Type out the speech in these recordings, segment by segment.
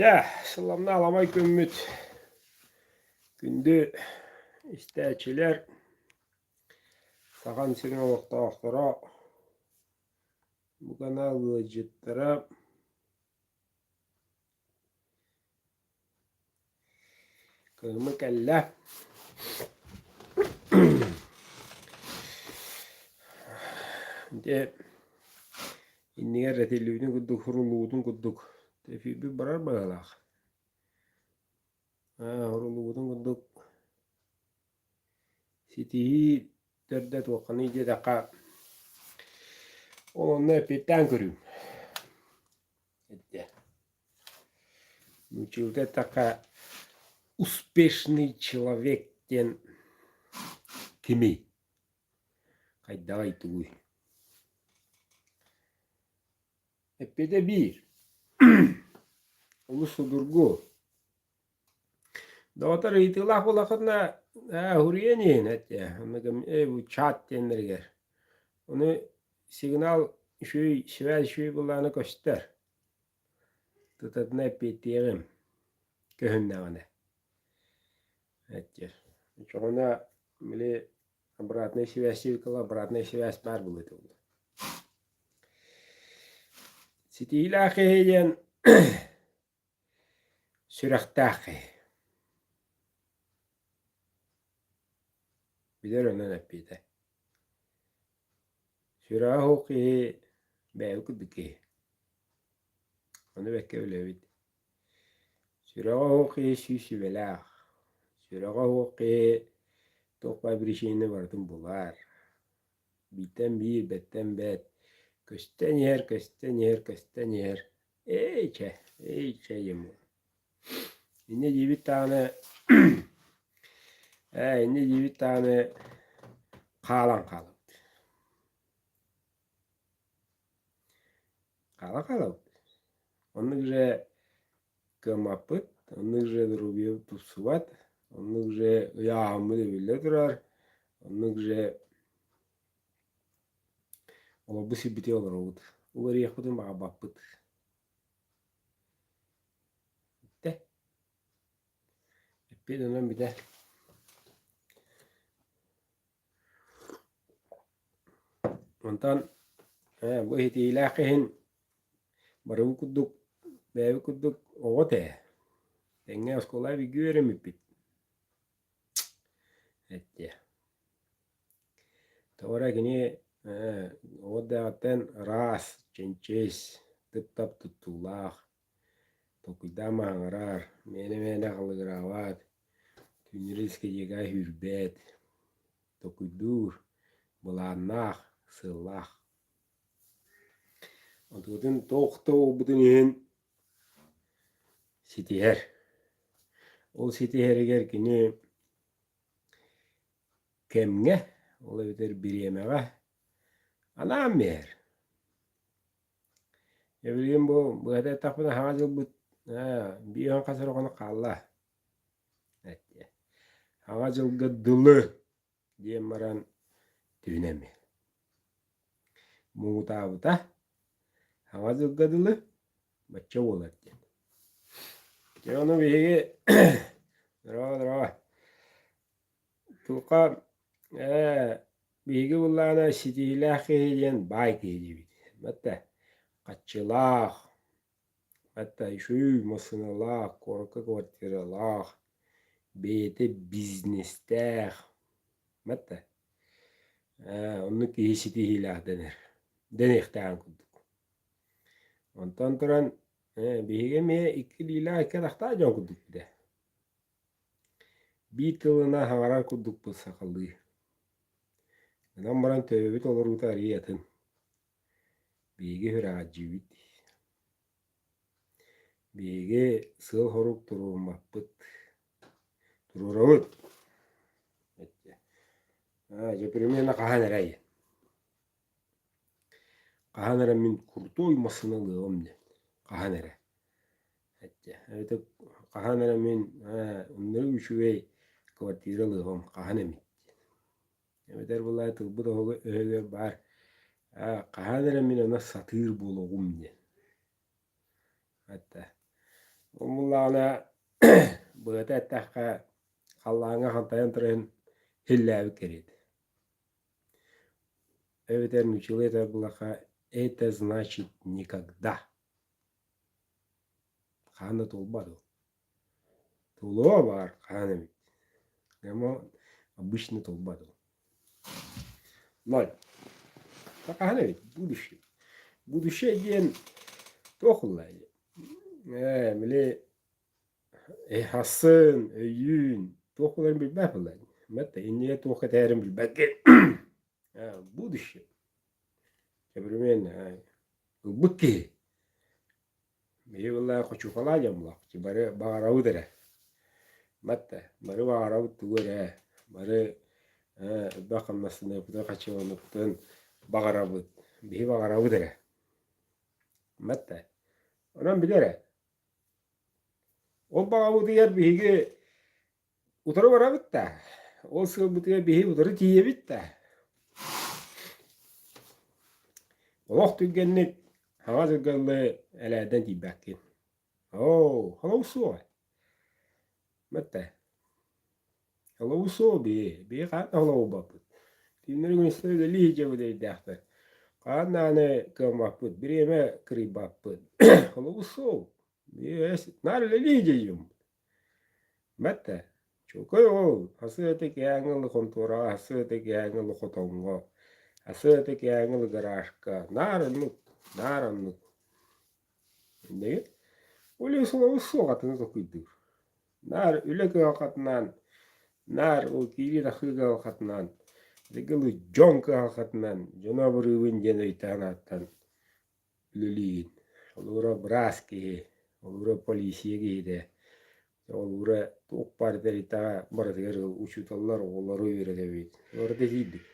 Дьэ, сыламна аламай күммүт күндү истээччилэр, Сахам сирин олохтоохторо, бу канал ыалдьыттара Кыһыммыт кэллэ. Дьэ, иннигэр этиллибитин курдук, суруллубутун курдук, эфирбит барар быһыылаах. Суруллубутун курдук ситиһии төрдө туохханый диэтэххэ, ол онно эппиэттээн көрүүм. Эттэ. Нууччалыыта эттэххэ, успешный человек диэн кимий? Хайдаҕый тугуй? Эппиэтэ биир. Олус судургу. Доҕоттор ыйытыылаах буоллаххытына, ээ, уһуруйан иһин эттэ. Ээ, бу чат диэннэригэр. Ону сигнал үчүгэй, связь үчүгэй буоллаҕына көстөр. Тутатына эппиэттиэҕим көһүннэҕинэ. Эттиэр. Оччоҕуна били обратная связь цикла обратная связь баар буолуо этэ буолуо. Ситиһиилээх киһи диэн сүрэхтээх киһи. Билэр онон эппиэтэ. Сүрэҕэ суох киһи бэйэбит курдук киһи. Ону бэккэ билэбит. Сүрэҕэ суох киһи сүүс сүбэлээх. Сүрэҕэ суох киһи туох баар биричиинэни барытын булар. Бииртэн биир, бэттэн бэт. Көстөн иһэр, көстөн иһэр, көстөн иһэр. Эй чэ, эй чэ ему. Инньэ диибит даҕаны ээ инньэ диибит даҕаны хаалан хаалабыт. Хаалан хаалабыт. Оннук же кыаммаппыт, оннук же доруобуйабыт тупсубат, оннук же ыйааһыммыт эбиллэ турар, оннук же олорбут сирбитигэр олоробут. Уларыйыахпытын баҕарбаппыт. Бүттэ. Эппиэт онон бүтэр. Онтон ээ, бу иһитиилээх иһин барыбыт курдук, бэйэбит курдук оҕо этэ. Тэҥҥэ оскуолаҕа бииргэ үөрэммиппит. Эттиэ. Тоҕо эрэ кини ээ, оҕо эрдэҕиттэн ыраас, чэнчис, тып-тап туттуулаах, толкуйдаан маһаҥырар, мээнэ-мээнэ халыгыраабат, түүннэри дискотекаҕа сүүрбэт, толкуйдуур, былааннаах, сыаллаах. Онтукатын туох да буолбутун иһин ситиһэр. Ол ситиһэригэр кини кэмҥэ, ол эбэтэр бириэмэҕэ анаан биэрэр. Дьэ билигин бу быһата эттэхпинэ саҥа дьылбыт биир хас эрэ хонук хаалла. Саҥа дьылга дылы диэн баран түһүнэн муҥутаабыта саҥа дьылга дылы бачча буолар диэн. Дьэ ону биһиги здорово, здорово. Туохха ээ биһиги буоллаҕына ситиһиилээх киһи диэн баай киһи диибит. Батта хаччылаах, батта үчүгэй массыыналаах, куоракка квартиралаах, бэйэтэ бизнестээх. Батта ээ оннук киһи ситиһиилээх дэнэр, дэниэхтээҕин курдук. Онтон туран ээ биһиги эмиэ икки илиилээх, икки атахтаах дьон курдукпут ээ. Биир тылынан саҥарар курдукпут сахалыы. Гынан баран төбөбүт олоруута арыый атын. Биһиги сүрэҕэлдьиибит. Биһиги сыал-сорук туруоруммаппыт. Туруорабыт. Аа, дьэ примерно хаһан эрэ Хаһан эрэ мин крутой массыына ылыаҕым диэн. Хаһан эрэ. Эбэтэр хаһан эрэ мин ээ оннук үчүгэй квартира ылыаҕым хаһан эмит диэн. Эбэтэр былай тылбыт өһүгэр баар ээ хаһан эрэ мин ону сатыыр буолуоҕум диэн. Хатта. Ол буоллаҕына быһата эттэххэ, халлааҥҥа хантайан туран иһиллээбит кэриэтэ. Эбэтэр нууччалыы этэр буоллахха, это значит никогда. Хаһан да туолбат ол. Туолуо баар хаһан эмит. Ама обычно туолбат ол. Ноль. Хаһан эбит? Будущее. Будущее диэн туох ыллай? Ээ, били хасын, өйүүн, туох буоларын билбэт буолла. Мэтэ иннигэр туох этээрин билбэккин. Будущее. Современное. Ылбыт киһи. Биһи буоллаҕа хочуукалаах дьон буоллахпыт бары баҕарабыт эрэ. Батта бары баҕарабыт тугу эрэ, бары элбэх хамнастаныахпытын, хаччыланыахпытын баҕарабыт. Биһи баҕарабыт эрэ. Батта онон билэр ээ. Ол баҕабытыгар биһиги Утары барабыт да, ол сыалбытыгар биһи утары тиийэбит да. Олох түргэнник хаҥас ыргаллы элээрдэн тиийбэккин. Оо, холобур суоҕа. Мэтте. Холобур суох биһи. Биһи хаан да холобурбаппыт. Түүннэри күнүстэри үлэлии сылдьабыт өйдөөхтөр. Хаан даҕаны кыаммаппыт, бириэмэ кырыйбаппыт. Холобур суох. Биһи наар үлэлии сылдьабыт. Бэрт Чуолкай ол, хасыата киһээҥҥи ылы хонтуораҕа, хасыата киһээҥҥи ылы хотоҥҥо, хасыата киһээҥҥи ылы гаражка, наар оннук, наар оннук. Иннигит ол суолу суох атыны толкуйдуур. Наар үлэ кыһалҕатынан, наар ол киирии-тахсыы кыһалҕатынан, ылы дьон кыһалҕатынан, дьону абырыыбын диэн өйтөөн ааттан үлэлиигин. Холобура, быраас киһи, холобура, полиция киһитэ, холобура, туох баар тэрилтэҕэ барытыгар учууталлар оҕолору үөрэтэбит. Барыта киирбит.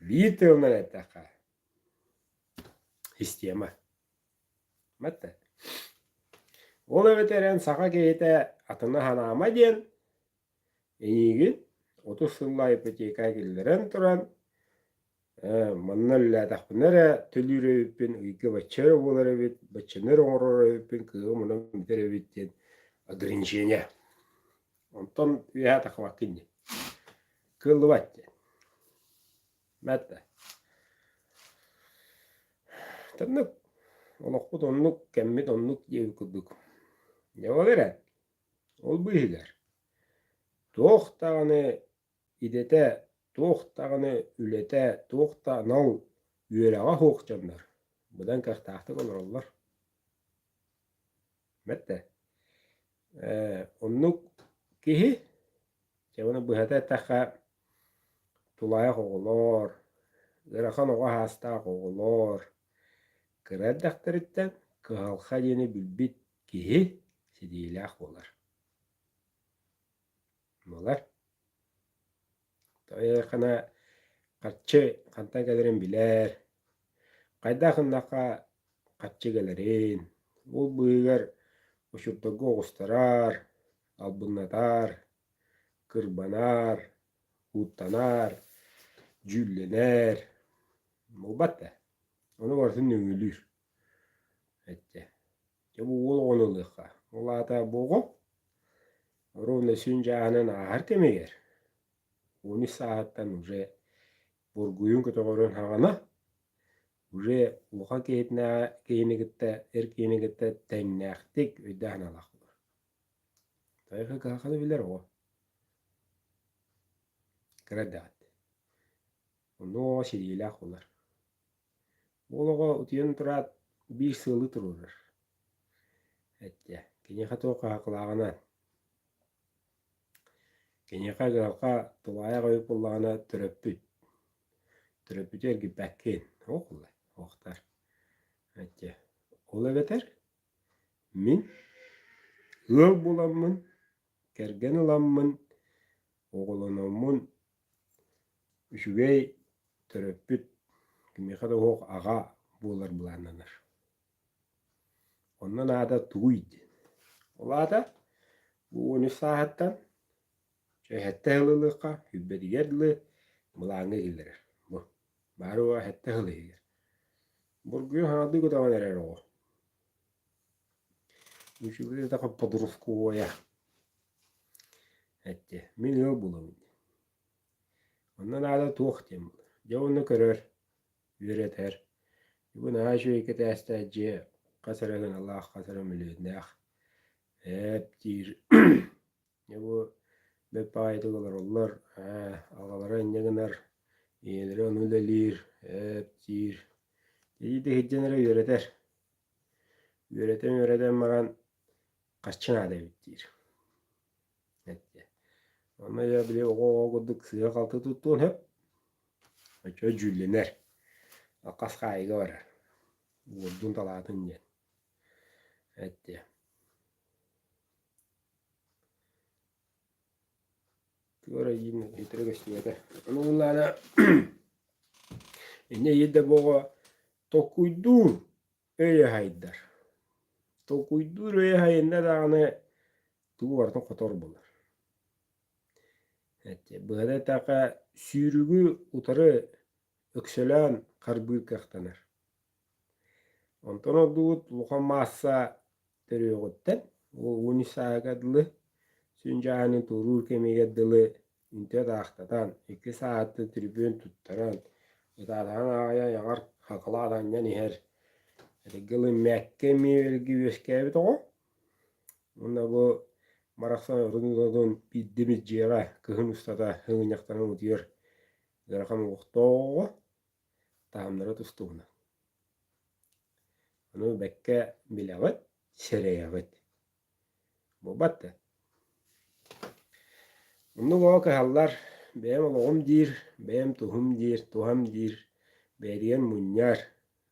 Биир тылынан эттэххэ, система. Батта. Ол эбэтэр эн саха киһитэ атына санаама диэн эйиигин 30 сыллаах ипотека киллэрэн туран Ээ, манна үлэлээтэхпинэ эрэ төлүүр эбиппин, ыйга бачча эрэ буолар эбит, баччаны эрэ оҥорор эбиппин, кыаҕым онон бүтэр эбит диэн ограничение. Онтон үөһээ тахсыбаккын дии. Кыаллыбат диэн. Бэрт Оннук. Олохпут оннук, кэммит оннук диэбит курдук. Дьэ ол эрэ, ол быыһыгар туох даҕаны идэтэ, туох даҕаны үлэтэ, туох да анал үөрэҕэ суох дьоннор быдан кыахтаахтык олороллор. Бэрт ээ. Ээ, оннук киһи, дьэ уонна быһата эттэххэ, тулаайах оҕолор, ыарахан оҕо саастаах оҕолор кыра эрдэхтэриттэн кыһалҕа диэни билбит киһи ситиһиилээх буолар. Буолар. Тойоххуна харчы хантан кэлэрин билэр, хайдах гыннахха харчы кэлэрин, ол быыһыгар очурдарга оҕустарар, албыннатар, кырбанар, кууттанар, дьүүллэнэр буолбат да, ону барытын нөҥүөлүүр эттэ. Дьэ бу уол оҕону ылыахха. Ол аата бу оҕо ровно сүн дьааһынан ааһар кэмигэр 13 сааһыттан уже бургуйун көтөҕөрүн саҕана уже улахан киһитинээҕи киһини кытта эр киһини кытта тэҥнээхтик өйдөөх санаалаах буолар. Тайҕа кыһалҕаны билэр оҕо. Кыра эрдэҕиттэн. Оннук оҕо сириилээх буолар. Уол оҕо утуйан тураат биир сыалы туруорар. Эттэ, киниэхэ туох хаһаакылааҕынан. Киниэхэ ыалга тулаайах өй буоллаҕына төрөппүт. Төрөппүтү эргиппэккин. Ол охтар. Эттэ, ол эбэтэр мин ыал буоламмын, кэргэн ыламмын, оҕолономмун үчүгэй төрөппүт кимиэхэ да суох аҕа буолар былааннанар. Онно наада тугуй диэн. Ол аата бу 13 сааһыттан сэттэ сыл ылыахха, сүүрбэтигэр дылы былааҥҥа киллэрэр. Бу баары уоҕа сэттэ сыл иһигэр. Бургуйу хаҥалыы көтөҕөн эрэр оҕо. Үчүгэй этэ подростковая эттэ мин ыал буолабын диэн. Онно наада туох диэн буолар. Дьэ уонна көрөр, үөрэтэр. Бу наһаа үчүгэй кэтээстээх дьиэ хас эрэ гыналаах, хас эрэ мөлүйүөннээх ээп диир. Дьэ бу бэрт баҕайытык олороллор, ээ аҕалара инньэ гынар, ийэлэрэ ону үлэлиир, ээп диир. Илиитэ иһирдьэн эрэ үөрэтэр. Үөрэтэн-үөрэтэн баран харчы наада эбит диир. Эттэ. Онно дьэ били оҕо-оҕо курдук сыыһа-халты туттуон сөп. Оччо дьүүллэнэр. Хас хаайыга барар. Уордун талаатын диэн. Эттэ. Туора иин итирэ көстүбэтэ. Ону буллаана инньэ иирдэ буоҕа толкуйдуур өй аһайдар. Толкуйдуур өй аһайынна даҕаны тугу барытын хотор буолар. Быһата эттэххэ, сүүрүгү утары өксөлөөн харбыыр кыахтанар. Онтон ордубут улахан маасса төрүөҕүттэн, уон үс сааһыгар дылы, сүн дьааһынын туоруур кэмигэр дылы үнтү атаахтатан, икки сааһыттан түрүбүөн туттаран, ытаатаҕын аайы айаҕар хакылаат анньан иһэр этэргэ дылы мэккэ эмиэ өлгү үөскээбит оҕо. Уонна бу барахсан отун-отун биирдэ эмит дьиэҕэ кыһын устата сыгынньахтанан утуйар ыарахан олохтоох оҕо таһымнара тустубуна. Ону бэккэ билэҕит, сэрэйэҕит. Буолбат да? Оннук оҕо кыһаллар, бэйэм олоҕум диир, бэйэм туһум диир, туһам диир, бэйэтигэр мунньар,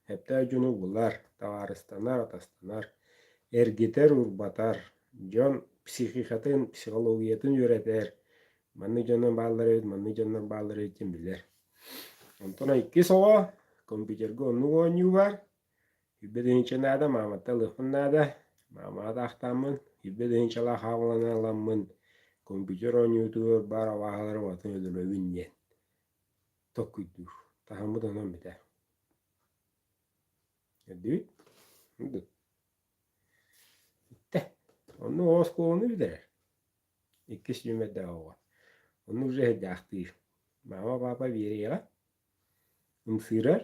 сөптөөх дьону булар, табаарыстанар, атастанар, эргитэр-урбатар, дьон психикатын, психологиятын үөрэтэр, маннык дьоннор бааллар эбит, маннык дьоннор бааллар эбит диэн билэр. Онтон иккис оҕо компьютерга оннук оонньуу баар, Сүүрбэ тыһыынча наада, мааматтан ылыахпын наада. Маамаҕа таахтааммын, сүүрбэ тыһыынчалаах хаалланы ыламмын, компьютер оонньуутугар баар абааһылары барытын өлөрөбүн диэн толкуйдуур. Таһыммыт онон бүтэр. Көрдүгүт? Үрдүк. Бүттэ. Онно оҕо оскуоланы бүтэрэр. Иккис нүөмэрдээх оҕо. Онно уже эһэйдээхтиир. Маама, папа биэриэҕэ. Ымсыырар.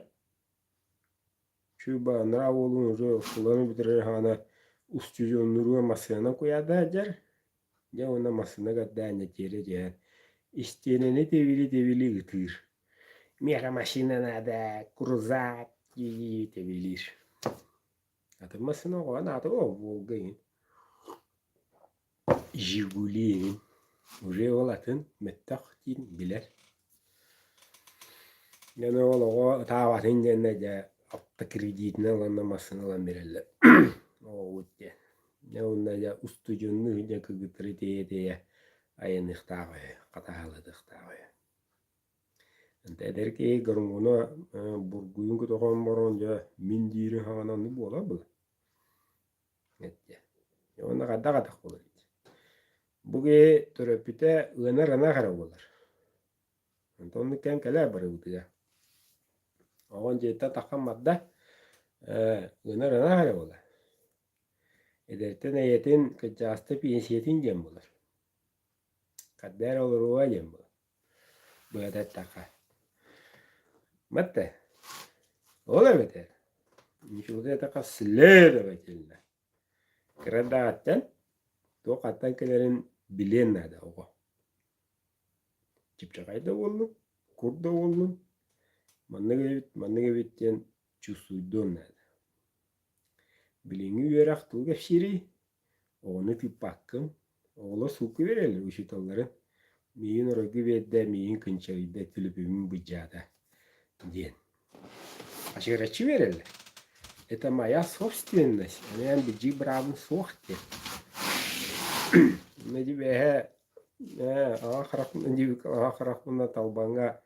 Чуйба анараа уолун уже оскуоланы бүтэрэр саҕана устудьуоннууругар массыынанан куйаарда сылдьар. Дьэ уонна массыына көрдөөн тиэрэ түһэн истиэнэни тэбили-тэбили ытыыр. Миэхэ машина наада, крузак дии-дии тэбилиир. Атын массыына оҕо наада Волга игин. Жигули игин. Уже ол атын мөттөх диин билэр. Дьэ ол оҕо ытаабатын диэннэ дьэ автокредитинэн ыланна массыына ылан биэрэллэр оҕобут диэн. Дьэ уонна дьэ устудьуоннуу сылдьан кыргыттары тиэйэ-тиэйэ айанныахтаах үһү, хатааһылатыахтаах үһү. Онто эдэр киһи гормона бургуйун көтөҕөн баран дьэ мин диирин саҕана оннук буолар была. Эттэ. Уонна хайдах атах буолар ити. Бу киһи төрөппүтэ ыанар ынах эрэ буолар. Онтон оннук кэм кэлэр барыбытыгар. Оҕон дьиэттэн таххан барда, ээ, ыанар ынах эрэ буолар. Эдэртэн эйэтин, кырдьаҕаста пенсиятын диэн буолар. Хадда эрэ олоруо диэн буолар. Быһата эттэххэ. Батта. Ол эбэтэр ничего эттэххэ следовательно. Кыра эрдэҕиттэн туох хантан кэлэрин билиэн наада оҕо. Чыпчахай да буоллун, кур да буоллун, маннык эбит, маннык эбит диэн чувствуйдуон наада. Билиҥҥи үөрэх тугу кэпсиирий? Оҕону тыыппаккын, оҕолор суукка биэрэллэр учууталларын, миигин оройго биэрдэ, миигин кынчарыйда, түлүпүммүн былдьаата диэн. Ачыгыраччы биэрэллэр. Это моя собственность, эн былдьыыр быраабым суох диэн. Онно ити бэйэ аҕа харахпынан диэбиккэ аҕа харахпынан Талбаҥҥа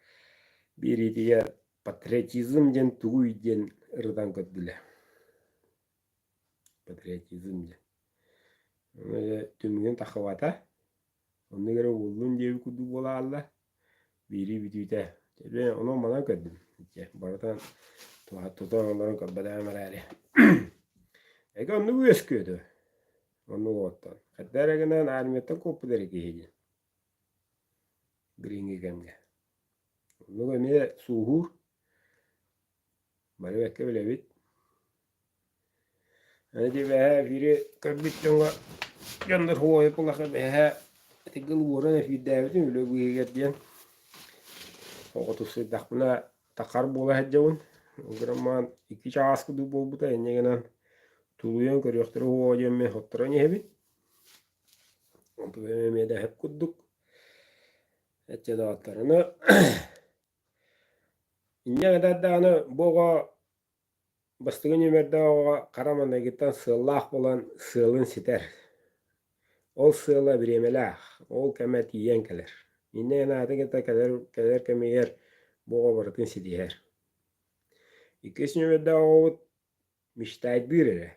биэриитигэр патриотизм диэн тугуй диэн ырытан көрдүлэр. Патриотизм диэн. Түмүгүн таххыбата. Оннук эрэ уоллун диэбит курдук буолаалла. Биирии бүтүүтэ. Дьэ, онон манан көрдүм. Дьэ, барытын тутан олорон көрбөтөҕүм эрээри. Эгэ оннук үөскүө дуо? Оннук оҕоттон. Хайда эрэ гынан армияттан куоппут эрэ киһи диэн. Билиҥҥи кэмҥэ. Оннук эмиэ сууһуур. Бары бэккэ билэбит. Аны дьэ бэһээ эфири көрбүт дьоҥҥо дьоннор хуойа кулаха бэһээ итигил уоран эфирдээбитим үлэ быыһыгар диэн оҕотусуйдахпына тахар буола сылдьабын. Ол гынан баран икки чаас курдук буолбута инньэ гынан тулуйан көрүөхтэрэ уһуоҕа диэммин хотторон иһэбин. Онтум эмиэ да сөп курдук. Эччэ доҕотторуну инньэ гынан даҕаны бу оҕо Бастакы нүөмэрдээх оҕо хара маҥнайгыттан сыаллаах буолан сыалын ситэр. Ол сыала бириэмэлээх, ол кэмэ тиийэн кэлэр. Инньэ гынаатын кытта кэлэр, кэлэр кэмигэр бу оҕо барытын ситиһэр. Иккис нүөмэрдээх оҕобут мечтайдыыр эрэ,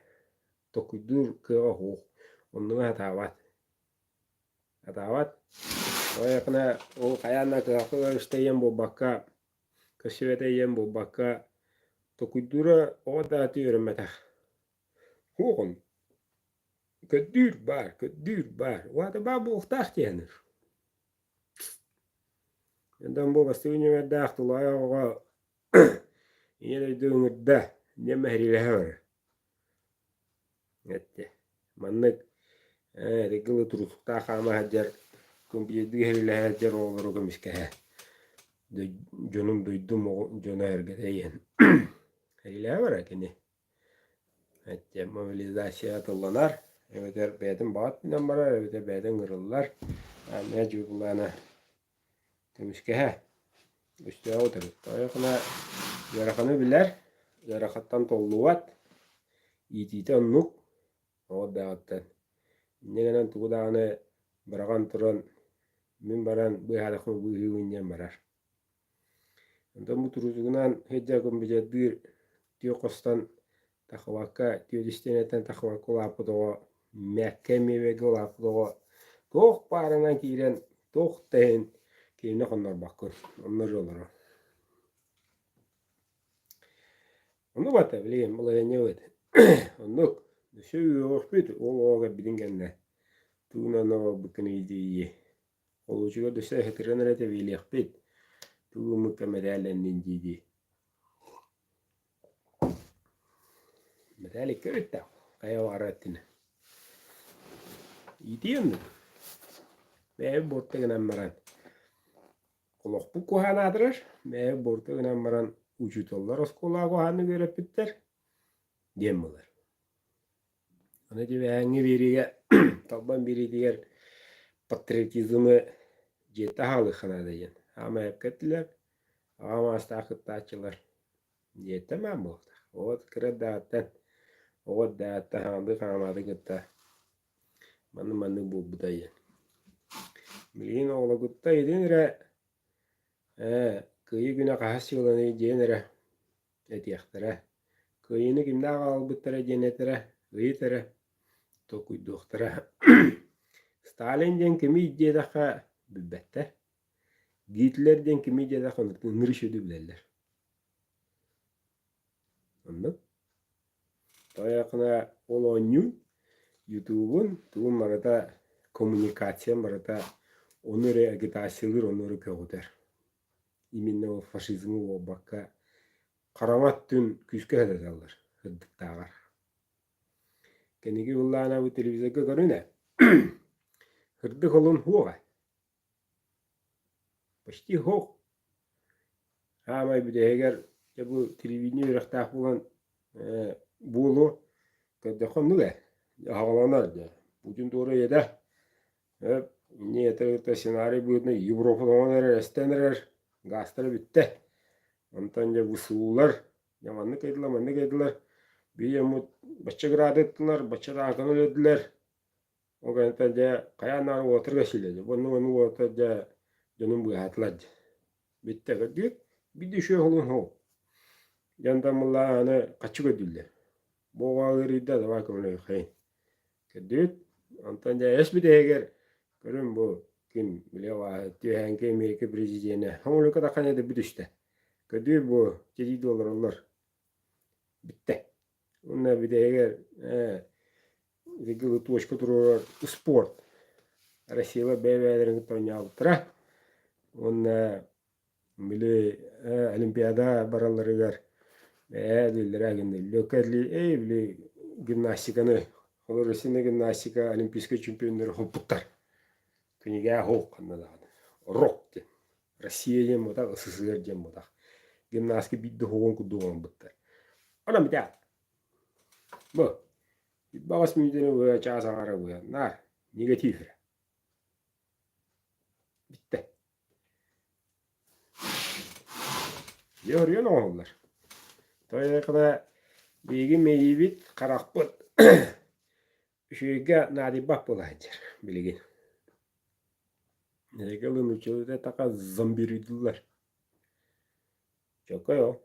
толкуйдуур кыаҕа суох, оннуга сатаабат. Сатаабат. Ол айакына ол хайаан да кыһалҕа көрүстэ ийэм буолбакка, көрсүбэтэ ийэм буолбакка, толкуйдуура оҕо да аты үөрэммэтэх. Суох он. Көрдүүр баар, көрдүүр баар. Уата баар буолуохтаах дии саныыр. Онтон бу бастакы нүөмэрдээх тулаайах оҕо Ийэ дойду ыҥырда, диэн мэһириилэһэ барар. Эттэ. Маннык ээ регылы турутуктаах хаама сылдьар, компьютердыы иһиллэһэ сылдьар оҕолору көмүскэһэ. Дьонум дойдум дьоно эргэтэ иһэн. Иһиллэһэ барар кини. Эттэ мобилизация тылланар, эбэтэр бэйэтин баҕа өттүнэн барар, эбэтэр бэйэтэ ыҥырыллар. Аанньа дьугулаана Көмүскэһэ. Өстөөҕү утары. Тойохуна ыараханы билэр, ыарахаттан толлубат, иитиитэ оннук, оҕо эрдэҕиттэн. Инньэ гынан тугу даҕаны быраҕан туран мин баран быыһаатахпына быыһыыбын диэн барар. Онтон бу турутугунан сылдьар компьютердыыр түөх хостон тахыбакка, түөрт истиэнэттэн тахыбакка улааппыт оҕо мээккэ эмиэ улааппыт оҕо туох баарынан киирэн туох да иһин кинини хоннорбоккун, онно эрэ олорор. Оннук бата билигин балаһыанньабыт. Оннук. Өссө үөҕүөхпүт ол оҕо кэлбитин кэннэ тугунан оҕолбуккун ыйытыы Холуочугар өссө ыһытыран эрэ тэбиэлиэхпит. Тугу гыммыкка мэтээллэннин дии-дии. Мэтээл икки өрүттээх, хайа баҕарар өттүнэн. Иитии оннук. Бэйэбит буорта гынан баран олохпут куһаҕан аатырар, бэйэбит буорта гынан баран учууталлар оскуолаҕа куһаҕаннык үөрэппиттэр диэн буолар. Аны ити бэһээҥҥи биэриигэ Талбан биэриитигэр патриотизмы дьиэттэн аҕалыахха наада диэн. Аама эпкэ эттилэр, аҕам аастаах кыттааччылар Дьиэттэн баар буолуохтаах. Оҕо кыра эрдэҕиттэн, оҕо эрдэҕиттэн хаамыы хаамаатын кытта маннык-маннык буолбута диэн. Билигин оҕолоргутта итин эрэ ээ Кыайыы күнэ хаһыс сыаланый диэн эрэ этиэхтэрэ. Кыайыыны кимнээх аҕалбыттара диэн этэрэ, ыйыт эрэ, толкуйдуохтара. Сталин диэн кимий диэтэххэ билбэттэр. Гитлер диэн кимий диэтэххэ ынырык үчүгэйдик билэллэр. Оннук. Тойохуна ол оонньуун, ютубун, тугун барыта коммуникациям барыта ону эрэ агитациялыыр, ону эрэ көҕүтэр. Именно ол фашизмы буолбакка, хараҥа өттүн күүскэ сататаллар сырдыктааҕар. Кэнники ыллаана бу телевизорга көрүн ээ. Сырдык олун суоҕа. Почти суох. Саамай бүтэһигэр дьэ бу телевидение үөрэхтээх буолан ээ буолуо көрдөххө оннук ээ аһаҕаланар дьэ Путин туора ийэтэ ээ инньэ ийэтэ кытта сценарий быһыытынан Европаланан эрэр эстэн эрэр гаастара бүттэ онтон дьэ ВСУ-лар дьэ маннык ыйдылар маннык ыйдылар биир дьоммут бачча грады ыттылар бачча тааҥканы өлөрдүлэр Ол кэнниттэн дьэ хайаан даҕаны уолаттарга сиилэдэ. Оннук оннук уолаттар дьэ дьонун быыһаатылар дьэ. Бүттэ көрдүгүт? Биирдэ үчүгэй холун хоһу. Дьонтон буллаҕа аны хаччы көрдүүллэр. Бу оҕо ыарыйда давай көмөлөһүөххэйин. Көрдүгүт? Онтон дьэ эс бүтэһигэр көрүн бу ким били түһээҥки Америка президенэ Хоҥулука таххан эдэ бүтүстэ. Көрдүгүт бу чэдии олороллор. Бүттэ. Уонна бүтэһигэр ээ ити точка туруорар спорт. Россиялар бэйэ-бэйэлэрин кытта оонньообуттара. Уонна били Олимпиада баралларыгар ээ дииллэрэ гынна эй били гимнастиканы холобур Россияны гимнастика олимпийскай чемпионнары хоппуттар. Кинигэ суох ханна даҕаны. Рок диэн. Россия диэн буотах, СССР диэн буотах. Гимнастика биирдэ оһоҕун курдук оҥорбуттар. Онон бүтээт. Бу баҕас мүнүүтэни быһа чаас аҥара быһа наар негатив эрэ. Бүттэ. Дьэ өрүөн оҥоһуллар. Тоҕо биһиги мэйиибит, харахпыт үчүгэйгэ наадыйбат буола сылдьар билигин. Эһиги ылыныччылыта така зомбируйдуллар. Чокой ол.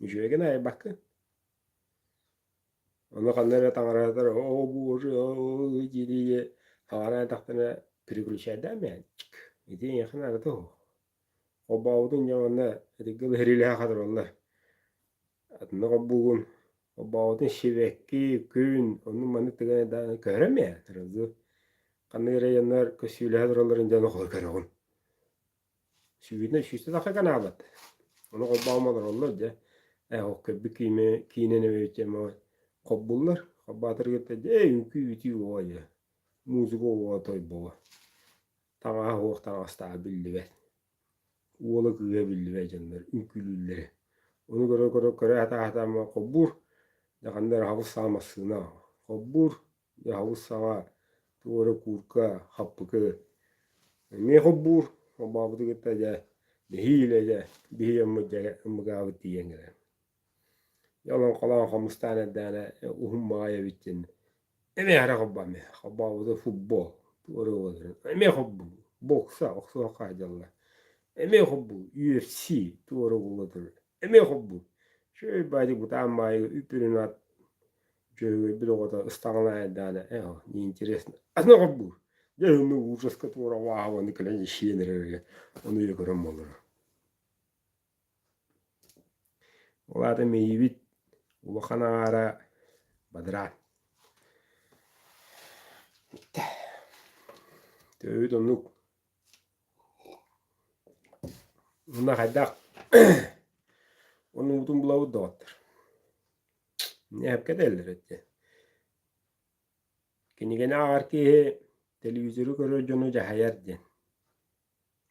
Үчүгэйгэ наайбаккын. Ону ханна эрэ таҥараһытар «О боже, о» дии-дии хаҥараан эттэхтэринэ переключайдаан мээнчик. Ити эйиэхэ наадата суох. Холбообутуҥ дьэ уонна итиргэ бэһириилээх хатыраллар. Атыннык холбуугун, холбообутун сибэкки, күн, оннук-маннык тыган даҕаны көһөрөн ээ сразу. Ханнык эрэ дьоннор көссүүлэһэ туралларын дьону хоһу көрөҕүн. Сүүһүнэн сүүстэ тахса канаабат. Ону холбоон олороллор дьэ. Ээ ол көрбүт киинэ киинэни холбууллар. Холбоотор кытта дьэ үҥкүү-үтүү буолуо дьэ. Музыка буолуо той буолуо. Таҥаһа суох таҥастааҕа биллибэт. Уола кыыһа биллибэт дьоннор үҥкүүлүүллэрэ. Ону көрө-көрө көрө сатаатаҕым холбуур. Дьэ ханна эрэ хабыс саҕа массыына холбуур. Дьэ хабыс саҕа туох эрэ куурка, хаппыкы эмиэ холбуур. Холбообуту кытта дьэ нэһиилэ дьэ биһи дьоммут дьэ ыммыкаабыт тиийэн кэлэр. Дьэ олоҥхолоон хомустаан эрдэҕинэ уһун баҕайы эбит диэн эмиэ эрэ холбоом холбообута футбол эмиэ холбуу бокса охсуохха дьалла эмиэ холбуу UFC туора буола турар эмиэ холбуу үчүгэй баайдык бытаан баайы үп-үрүн ат дьүөгүйбүт оҕото ыстаҥалаан эрдэҕинэ ээ неинтересно аны холбуур дьэ онно ужаска туора вааһы кэлэн сиэн эрэр ону өйө көрөн буоллара Ол аата мэйиибит улахан аҥаара бадараан. Төбөбүт оннук. Уонна хайдах оннубутун булабыт доҕоттор. Ньээпкэ этэллэр этэ. Кинигэни ааҕар киһи телевизоры көрөр дьону дьаһайар диэн.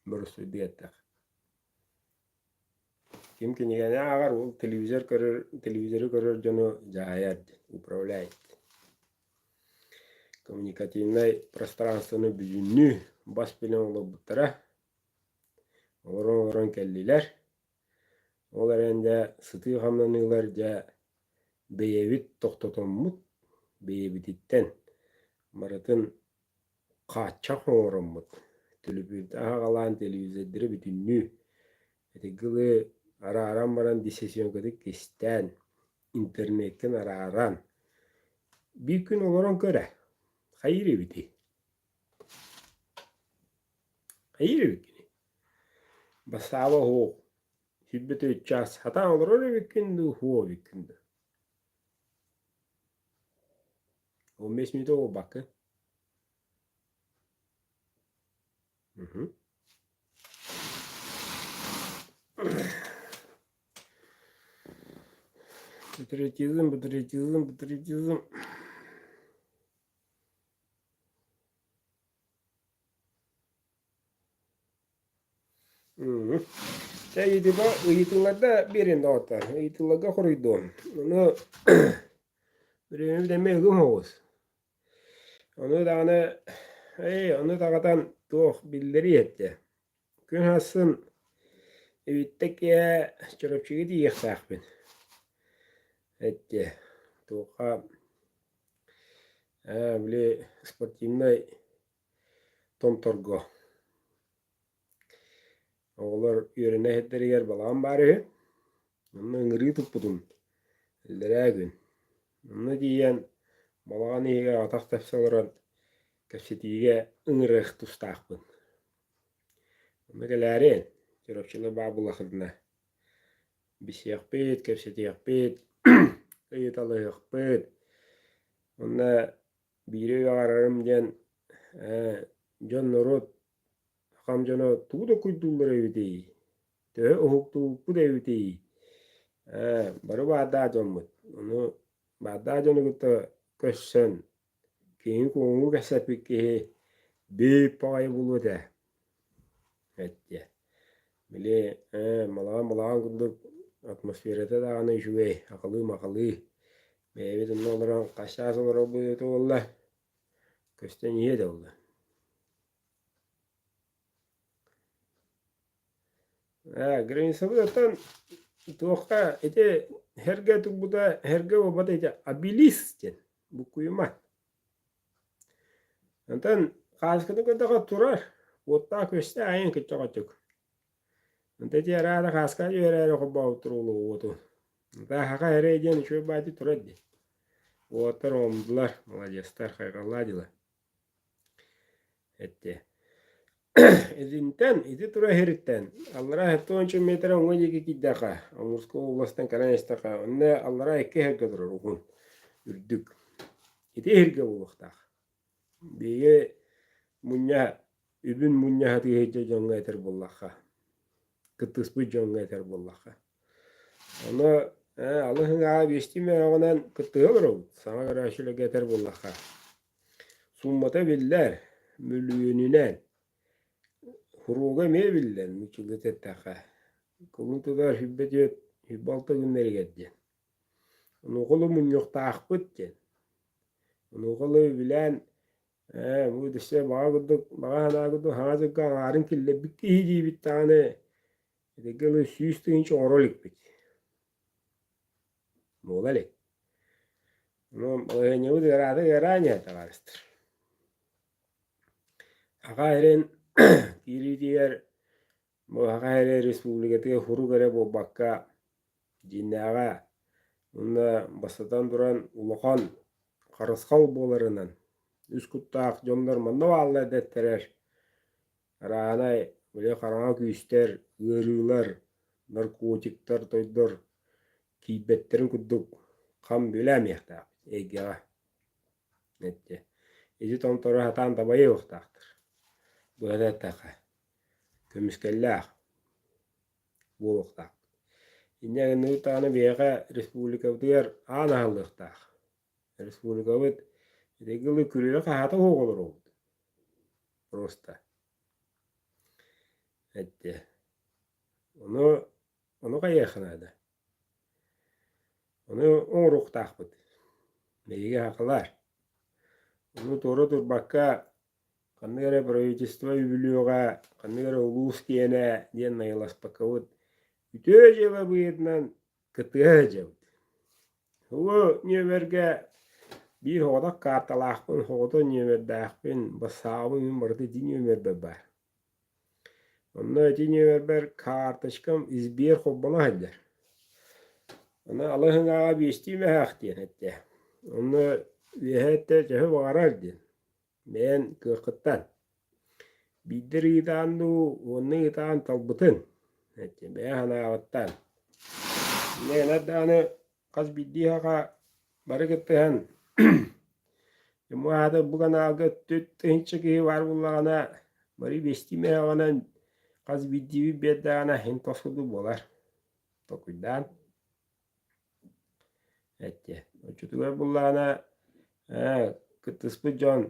Боростуойдук эттэххэ. Ким кинигэни ааҕар, ол телевизор көрөр, телевизоры көрөр дьону дьаһайар диэн, управляет. Коммуникативнай пространствоны бүтүннүү бас билэн олорбуттара. Олорон-олорон кэллилэр. Ол эрэн дьэ сытыы хамнаныылар дьэ бэйэбит тохтотоммут, бэйэбититтэн барытын хааччах оҥороммут, төлөпүөнтэн аһаҕалаан телевизордары бүтүннүү итигилы арааран баран диссэсиэҥкэтин кистээн, интернеккин арааран биир күн олорон көр ээ, хайыыр эбитий? Хайыыр эбиккиний? Бассааба суох, сүүрбэ төрүт чаас сатаан олорор эбиккин дуу, суох эбиккин дуу? 15 мүнүүтэ буолбаккын. Мгм. Патриотизм, патриотизм, патриотизм. Мм. Чэ, ыйытыыга ыйытыыларда биэрин доҕоттор. Ыйытыыларга хоруйдуом. Ону бириэмэбит эмиэ ыгым оҕус. Ону даҕаны ээ, ону даҕатан туох биллэрий этэ. Күн ахсын эбиттэ киэһэ Чурапчыга тиийиэхтээхпин эттэ. Туохха ээ, били спортивнай томторго Оҕолор үөрэнэ иһиттэригэр балаҕан баар үһү. Онно ыҥырыы туппутум иллэрээ күн. Онно тиийэн балаҕан иһигэр атах тэпсэ олорон кэпсэтиигэ ыҥырыах тустаахпын. Онно кэлээри Чурапчылар баар буоллаххытына билсиэхпит, кэпсэтиэхпит, ыйыталаһыахпыт. Уонна биири баҕарарым диэн ээ, дьон-норуот сахам дьоно тугу да куйдууллар эбитий, төһө уһуктубуппут эбитий, ээ, бары баардаах дьоммут. Ону баардаах дьону кытта көрсөн, киһини-куһуҥу кэпсэппит киһи биир баҕайы буолуо этэ. Эттэ. Били ээ, балаҕан-балаҕан курдук атмосферата даҕаны үчүгэй, акылыы-макылыы. Бэйэбит онно олорон хас чаас олорорбут эбитэ буолла, көстөн иһиэ да буолла. Ээ, границабыт оттон туохха ити эргэ турбута, эргэ буолбата ити обелиск диэн буккуйума. Онтон хаасканы көрдөххө турар, уоттаах күөстээх айан кыччаҕаччык. Онто ити араара хааскаҕа үөрээри холбообуттар уолу уоту. Саха эрэй диэн үчүгэй баайдыы турар дии. Уолаттар оҥордулар, маладьыастар, хайҕаллаа дьыла. Эттэ. Итинтэн, ити тура иһириттэн, аллараа 70 метр уҥа диэки киирдэххэ, Амурскай областан кэлэн истэххэ, онно аллараа икки иһэргэ турар уһун, үрдүк. Ити иһиргэ буолуохтаах. Биһиги мунньа, үбүн мунньа сатыы сылдьар дьоҥҥо этэр буоллахха, кыттыспыт дьоҥҥо этэр буоллахха. Ону ээ, алыс ыҥааҕа биэстии мөһөөҕүнэн кыттыһа олоробут, саҥа көрөөччүлэргэ этэр буоллахха. Сууммата биллэр, мөлүйүөнүнэн. Хуруга эмиэ биллэр, нууччалыы эттэххэ. Кулун тутар 24, 26 күннэригэр диэн. Онуоха ыла мунньуохтаахпыт диэн. Онуоха ыла үбүлээн ээ, бу өссө баҕа курдук, баҕа санаа курдук саҥа дьылга аҥаарын киллэрбит киһи диибит даҕаны, этэргэ дылы 100 000 оҥоро иликпит. Буола илик. Онон балаһыанньабыт ыараата ыараан иһэр табаарыстар. Саха сирин киириитигэр бу Саха сирэ республикатыгар сурук эрэ буолбакка, дьиҥнээҕэ уонна бастатан туран улахан харысхал буоларынан үс куттаах дьоннор манна бааллар дэттэрэр арааһынай били хараҥа күүстэр, ыарыылар, наркотиктар, тойдор киирбэттэрин курдук хам бүлээмиэхтээхпит эйгэҕэ. Эттэ. Ити томтору сатаан табайа уохтаахтар. Быһата эттэххэ, көмүскэллээх буолуохтаахпыт. Инньэ гынныбыт даҕаны биһиэхэ республикабытыгар аан аһыллыахтаах. Республикабыт итиги ылы күрүө хаһаата суох олоробут. Просто. Эттэ. Ону ону хайыахха наада. Ону оҥоруохтаахпыт. Биһиги сахалар. Ону туора турбакка ханнык эрэ правительство үбүлүөҕэ, ханнык эрэ улуус киэнэ диэн найыласпаккабыт үтүө дьыала быһыытынан кыттыһа сылдьабыт. Бу нүөмэргэ биир соҕотох каарталаахпын, соҕотох нүөмэрдээхпин, бассаабым мин барыта ити нүөмэрбэр баар. Онно ити нүөмэрбэр карточкам Сбер холбоно сылдьар. Аны алыс ыҥааҕа биэстии мөһөөх диэн эттэ. Онно үөһэ өттө төһө баҕарар диэн. Бэйэн кыаххыттан. Биирдэ ыйытаан дуу, уонна ыйытаан талбытын. Эттэ бэйэ санааҕыттан. Инньэ гынар даҕаны хас биирдии саха бары кыттыһан аата бу каналга 4 000 киһи баар буоллаҕына бары биэстии мөһөөҕүнэн хас биирдиибит биэрдэҕинэ иһин тос курдук буолар толкуйдаан эттэ оччотугар буллаҕына ээ кыттыспыт дьон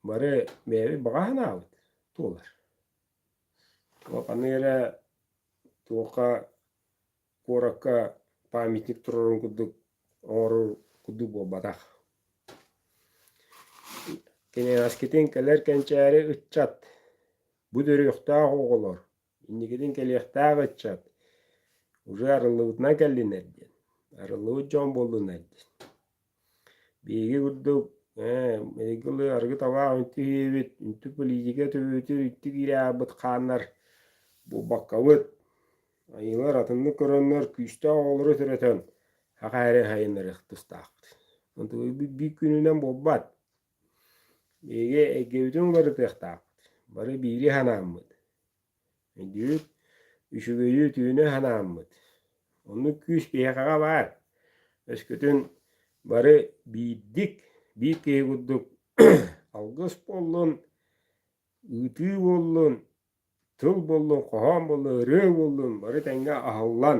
бары бэйэбит баҕа санаабыт туолар ханнык эрэ туохха куоракка памятник турарын курдук оҥорор курдук буолбатах. Кинээскитин кэлэр кэнчээри ыччат, бу төрүөхтээх оҕолор, инникитин кэлиэхтээх ыччат уже арыллыбытынан кэллинэр диэн, арыллыбыт дьон буоллунар диэн. Биһиги курдук ээ эйгилы арыгы табаах үнтү иһиэбит, үнтү политика төбөбүтүгэр үнтү киирэ ааспыт хааннар буолбаккабыт. Айыылар атыннык көрөннөр күүстээх оҕолору төрөтөн саха эрэ сайыннарыах тустаахпыт. Онтубут биир күнүнэн буолбат. Биһиги эйгэбитин уларытыахтаахпыт. Бары биири санааммыт. Өйдүүр, үчүгэйи үтүөнү санааммыт. Оннук күүс биһиэхэҕэ баар. Өскөтүн Бары биирдик, биир киһи курдук алгыс буоллун, ыытыы буоллун, тыл буоллун, хоһоон буоллун, ырыа буоллун бары тэҥҥэ аһыллан,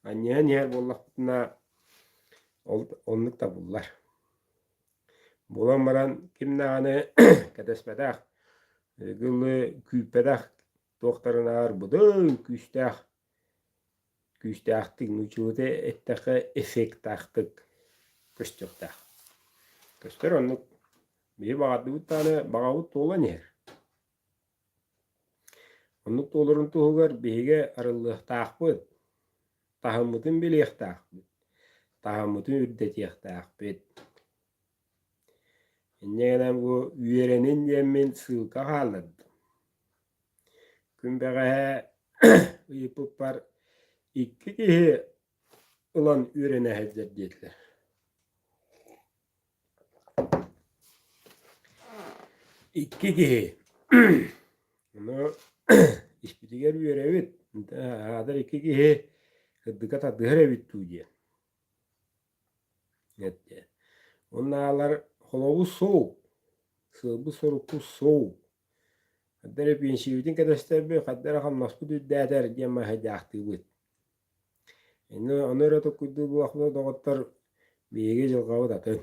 анньыһан иһэр буоллахпытына ол оннук табыллар. Буолан баран ким даҕаны кэтэспэтэх, ылы күүппэтэх туохтарынааҕар быдан күүстээх күүстээхтик нууччалыыта эттэххэ эффектаахтык көстүөхтээх. Көстөр оннук биһи баҕардыбыт даҕаны баҕабыт туолан иһэр. Оннук туоларын туһугар биһиги арыллыахтаахпыт, таһыммытын билиэхтээхпит, таһыммытын үрдэтиэхтээхпит. Инньэ гынан бу үөрэнин диэммин ссылка хааллардым. Күн бэҕэһээ ыйыппыппар икки киһи ылан үөрэнэ сылдьар диэтилэр. Икки киһи. Ону испитигэр үөрэбит. Аатар икки киһи кырдыка тардыһар эбит дуу диэн. Эттэ. Уоннаалар холобу суу, сыалбыт-сорукпут суу. Ханна эрэ пенсиябытын кэтэстэрбит, ханна эрэ хамнаспыт үрдээтэр диэн маһайдаахтыыбыт. Инньэ ону эрэ толкуйдуур буоллахпына, доҕоттор, биһиги дьылҕабыт атын.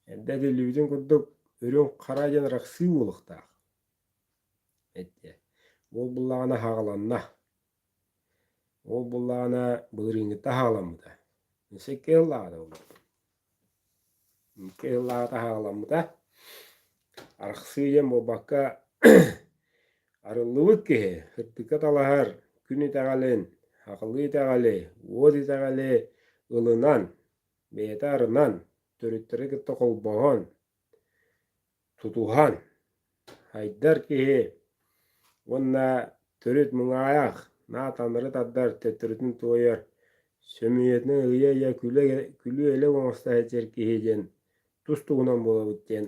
Эрдэ этиллибитин курдук, үрүҥ хара диэн арахсыы буолуохтаах. Эттэ. Ол буллаҕына хаҕаланна. Ол буллаҕына былырыыҥҥыта хаҕаламмыта. Өссө икки сыллааҕыта буолбут. Икки сыллааҕыта хаҕаламмыта. Арахсыы диэн буолбакка арыллыбыт киһи сырдыкка талаһар күн итэҕэлин, сахалыы итэҕэли, уот итэҕэли ылынан, бэйэтэ арынан, төрүттэри кытта холбоһон, тутуһан айдар киһи уонна төрүт муҥаайах наа таҥнары тардар, төттөрүтүн туойар, сөмүйэтинэн ыйа-ыйа күлүү-элэк оҥосто сылдьар киһи диэн тус туһунан буолабыт диэн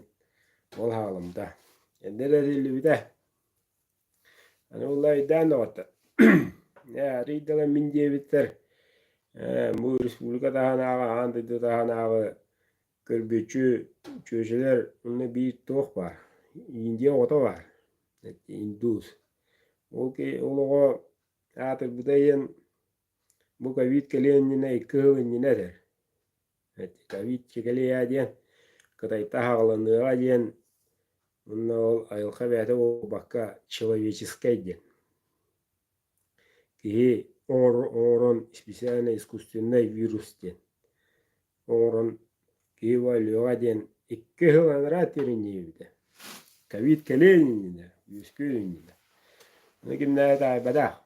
ол хаалымта. Эрдэ эрэ этиллибитэ. Аны буолла өйдөөн доҕоттор. Ээ, арыый да мин диэбиттэр ээ, бу республика таһынааҕы, аан дойду таһынааҕы көрбүччү чүөчэлэр онно биир туох баар, Индия оҕото баар, индус. Ол ол оҕо аатырбыта диэн бу ковид кэлиэн иннинэ икки сыл иннинэ этэр. Ковид кэлиэ диэн Кытайта аһаҕаланыаҕа диэн уонна ол айылҕа бэйэтэ буолбакка человеческай диэн. Киһи оҥорон специально искусственнай вирус диэн оҥорон киһи өлүөҕэ диэн икки сыл анараа тэринньийбитэ. Ковид кэлиэн иннинэ, үөскүөн иннинэ. Ону кимнээҕи таайбатах.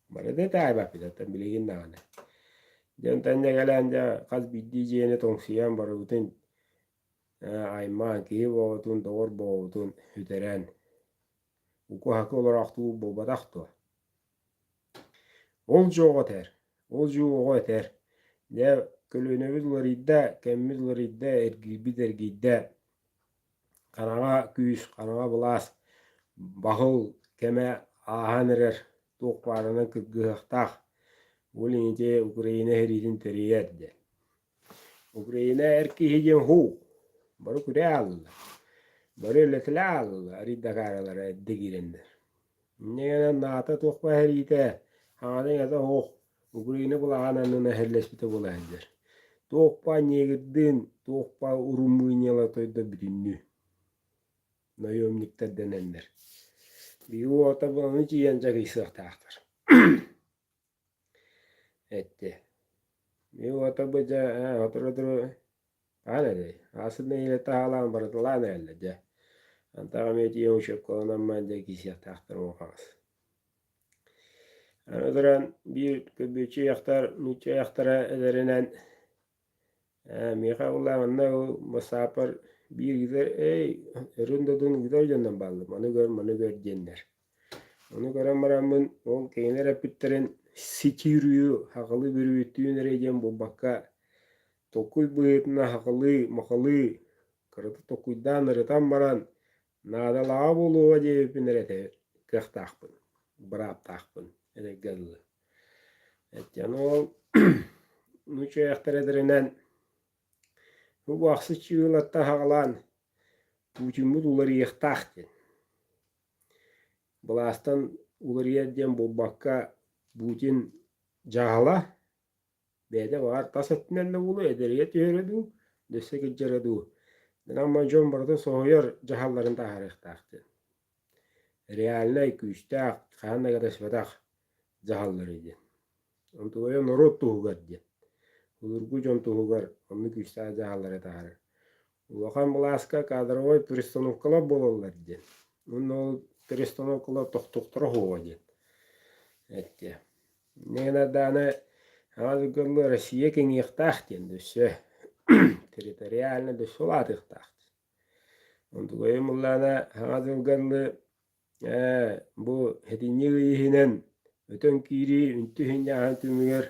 Бары да таайбаппыт оттон билигин даҕаны. Дьэ онтон дьэ кэлэн дьэ хас биирдии дьиэни тоҥсуйан барыбытын аймаан киһи буолбутун, доҕор буолбутун сүтэрэн уку-хакы олороохтуу буолбатах дуо? Ол дьуоҕа этэр, ол дьуоҕа этэр. Дьэ көлүөнэбит уларыйда, кэммит уларыйда, эргийбит эргийдэ. Хараҥа күүс, хараҥа былаас баһыл кэмэ ааһан эрэр, туох баарынан кыргыһыахтаах. Ол ити Украина сэриитин тэрийэр диэн. Украина эр киһи диэн һуу, бары күрээ ааллылар, бары үлэтилээ ааллылар, арыйдакааралара эрдэ киирэннэр. Инньэ гынан НАТО туох сэриитэ, хаҥата-иҥэтэ суох Украина былаҕан аннынан эһэллэспитэ буола сылдьар. Туох баар негрдыын, туох баар Румынияла тойдо бүтүннүү наемниктар дэнэллэр. Биһиги уолаттар ону тиийэн дьарыйсыахтаахтар. Эттэ. Мин уолаттарбыт дьэ сотору-сотору хаһан этэй? Ааспыт нэдиэлэ таһаалаан барыталаан эрэллэр дьэ. Антах эмиэ тиийэн учебкаланан баран дьэ киирсиэхтээхтэр уон хаҕыс. Аны туран биир көрбүөччү дьахтар нуучча дьахтара этэринэн ээ миэхэ буоллаҕына манна ол бассааппар биир ыытар эй өрүн додун ыытар дьоннор бааллар маны көр маны көр диэннэр. Ону көрөн бараммын ол кинилэр эппиттэрин ситиирүү сахалыы бүрүөттүүн эрэ диэн буолбакка толкуй быһыытынан сахалыы махалыы кыратык толкуйдаан ырытан баран наадалааҕа буолуоҕа диэбиппин эрэ этэ кыахтаахпын, бырааптаахпын этэргэ дылы. Эттиэн ол нуучча үөрэхтэрэ этэринэн. Бу ахсыс чыылаттан саҕалаан Путиммыт уларыйыахтаах диэн. Былаастан уларыйар диэн буолбакка, Путин дьаһала бэйэтэ баҕар тас өттүнэн да буолуо, эдэригэр түһэрэ дуу, дөссө кырдьара дуу. Ама дьон барыта соһуйар дьаһалларын таһаарыахтаах диэн. Реальнай, күүстээх, хаһан да кэтэспэтэх дьаһаллары диэн. Онтугайа норуот туһугар диэн. Былыргы дьон туһугар оннук күүстээх дьаһаллары таһаарар. Улахан былааска кадровай перестановкалар буолаллар диэн. Уонна ол перестановкалар тохтуохтара суоҕа диэн эттэ. Инньэ даҕаны аҕа дойдуга Россия кэҥиэхтээх диэн өссө территориально өссө улаатыахтаах. Онтугайым ыллаана хаҥа дьылга Ээ, бу сэтинньи ый иһинэн өтөн киирии үнтү иһин түмүгэр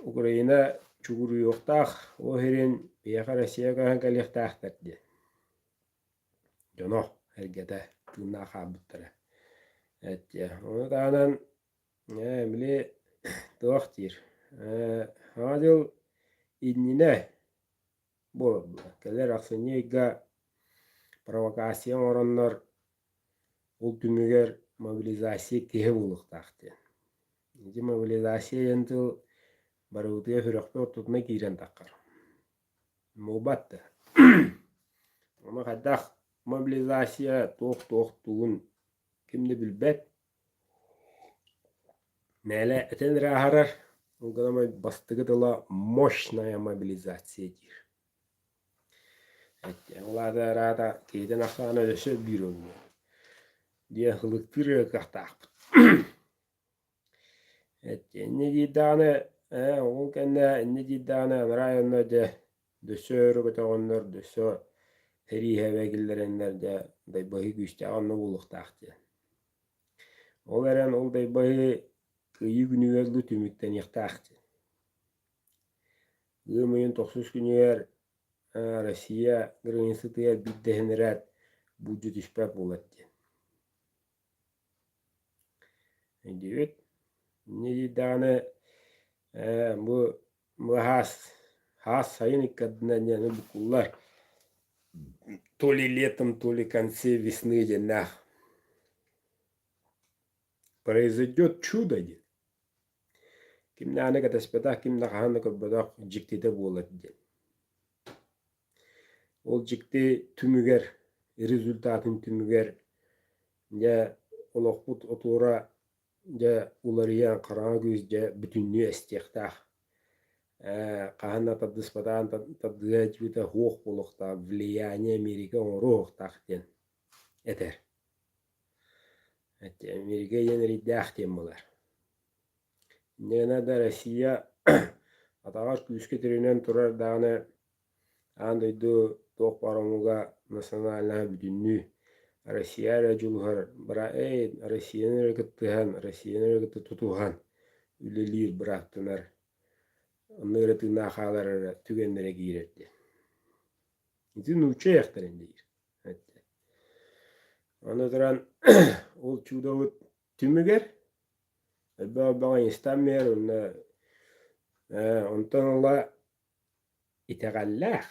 Украина чугуруйуохтаах, ол иһин биһиэхэ Россия көһөн кэлиэхтээхтэр диэн дьоно эргэтэ тыыннаах хаалбыттара. Эттиэ. Ону таһынан ээ, били туох диир ээ, Саҥа дьыл иннинэ буолар Кэлэр ахсынньы ыйга провокация оҥороннор, ол түмүгэр мобилизация киһи буолуохтаах диэн. Ити мобилизация диэн тыл барыбытыгар сүрэхпит ортотунан киирэн таххар. Буолбат да. Ону хайдах мобилизация туох-туох тугун ким да билбэт. Мээлэ этэн эрэ аһарар, ол гынан бастакы тыла мощная мобилизация диир. Ол аата араата киһитин ахсаана өссө биир буолуо диэн ылыктыыр эрэ кыахтаахпыт. Инньэ диир даҕаны ээ ол кэннэ инньэ диир даҕаны анараа дьонно дьэ дөссө өрө көтөҕөннөр, дөссө сэрииһэбэ киллэрэннэр дьэ дайбаһыы күүстээх онно буолуохтаах диэн. Ол эрэн ол дайбаһыы Кыайыы күнүгэр дуу түмүктэниэхтээх диэн. Ыам ыйын тохсус күнүгэр Россия границатыгар биирдэһин ирээт буулдьа түспэт буолар диэн. Өйдүүбүт? Инньэ диир даҕаны бу бу хаас хаас сайын икки ардынан диэн буккуллар то ли летом, то ли конце весны диэннээх Произойдет чудо диэн. Ким даҕаны кэтэспэтэх, ким да хаһан да көрбөтөх дьиктитэ буолар диэн. Ол дьикти түмүгэр, результатын түмүгэр дьэ олохпут отуора дьэ уларыйан хараҥа күүс дьэ бүтүннүү эстиэхтээх. Ээ, хаһан да тардыспатаҕын тардыһа илдьибитэ суох буолуохтаах, влияние Америка оҥоруохтаах диэн этэр. Америка диэн эрэйдээх диэн буолар. Инньэ гынан да Россия атаҕар күүскэ тирэнэн турар даҕаны аан дойду туох баар омуга национальноһа бүтүннүү Россия эрэ дьулуһар эй Россияны эрэ кыттыһан, Россияны эрэ кытта тутуһан үлэлиир бырааптанар, онно эрэ тыыннаах хаалар эрэ түгэннэрэ киирэр диэн. Ити нуучча айахтарын диир. Аны туран ол чудобут түмүгэр элбэх элбэх инстаммер уонна онтон ыла итэҕэллээх,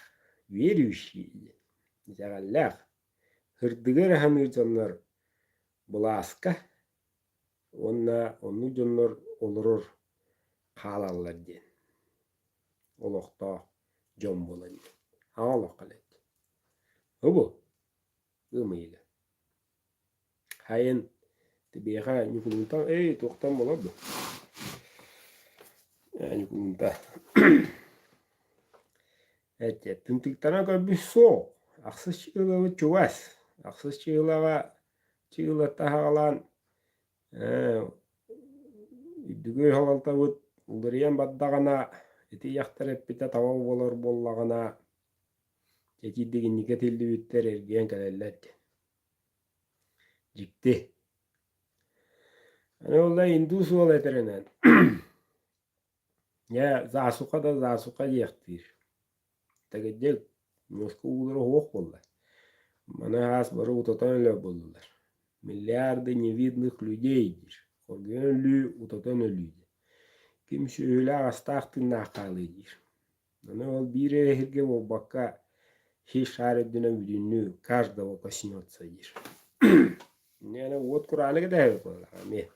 верующий итэҕэллээх, сырдыгы эрэ саныыр дьоннор былааска уонна оннук дьоннор олорор хаалаллар диэн олохтоох дьон буолан аҕа олоххо илик. Бу ымыйыга. Хайын тибиэхэ Ньукулунтан эй туохтан буолар дуо? Ньукулунта Эт тымтыктана көрбүт суох. Ахсыс чыылабыт чугас. Ахсыс чыылаҕа чыылаттан саҕалаан үрдүгү салалтабыт уларыйан бардаҕына ити дьахтар эппитэ таба буолар буоллаҕына Итиирдик инники этиллибиттэр эргийэн кэлэллэр диэн. Дьикти. Аны ол индус уол этэринэн дьэ засуха да засуха диэхтиир. Тэгиддик муоска уулара суох буолла. Маны аас бары утатан өлөр буоллулар. Миллиарды невидных людей диир. Хоргуйан өлүү, утатан өлүү диэн. Ким сүөһүлээх астаах тыыннаах хаалыа диир. Ону ол биир эрэ сиргэ буолбакка, сир шаар үрдүнэн бүтүннүү каждого коснется диир. Инньэ уот курааны кэтэһэбит буоллаҕа эмиэ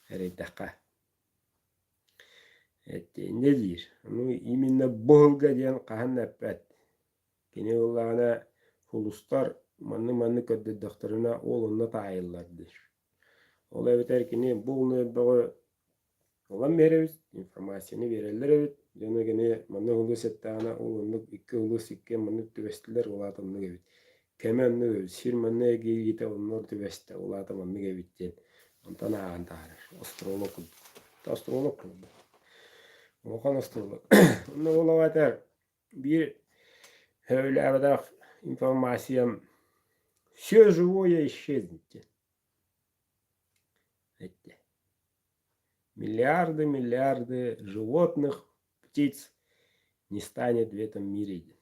эрэйдэххэ. Инньэ диир. Ону именно бу сылга диэн хаһан да эппэт. Кини ыллаҕына сулустар маннык-маннык көрдөрдөхтөрүнэ ол онно таайыллар диир. Ол эбэтэр кини бу элбэҕи ылан биэрэбит, информацияны биэрэллэр эбит. Дьоно кини маннык улуус эттэҕинэ ол оннук икки улуус иккиэн маннык түбэстилэр, ол аата оннук эбит. Кэмэ оннук эбит, сир манна эргийиитэ оннугар түбэстэ, ол аата маннык эбит диэн онтон ааҕан таһаарар. Астролог курдук. Астролог курдук. Улахан астролог. Онно ол эбэтэр биир сөбүлээбэтэх информациям все живое исчезнет диэн эттэ. Миллиарды, миллиарды животных, птиц не станет в этом мире диэн.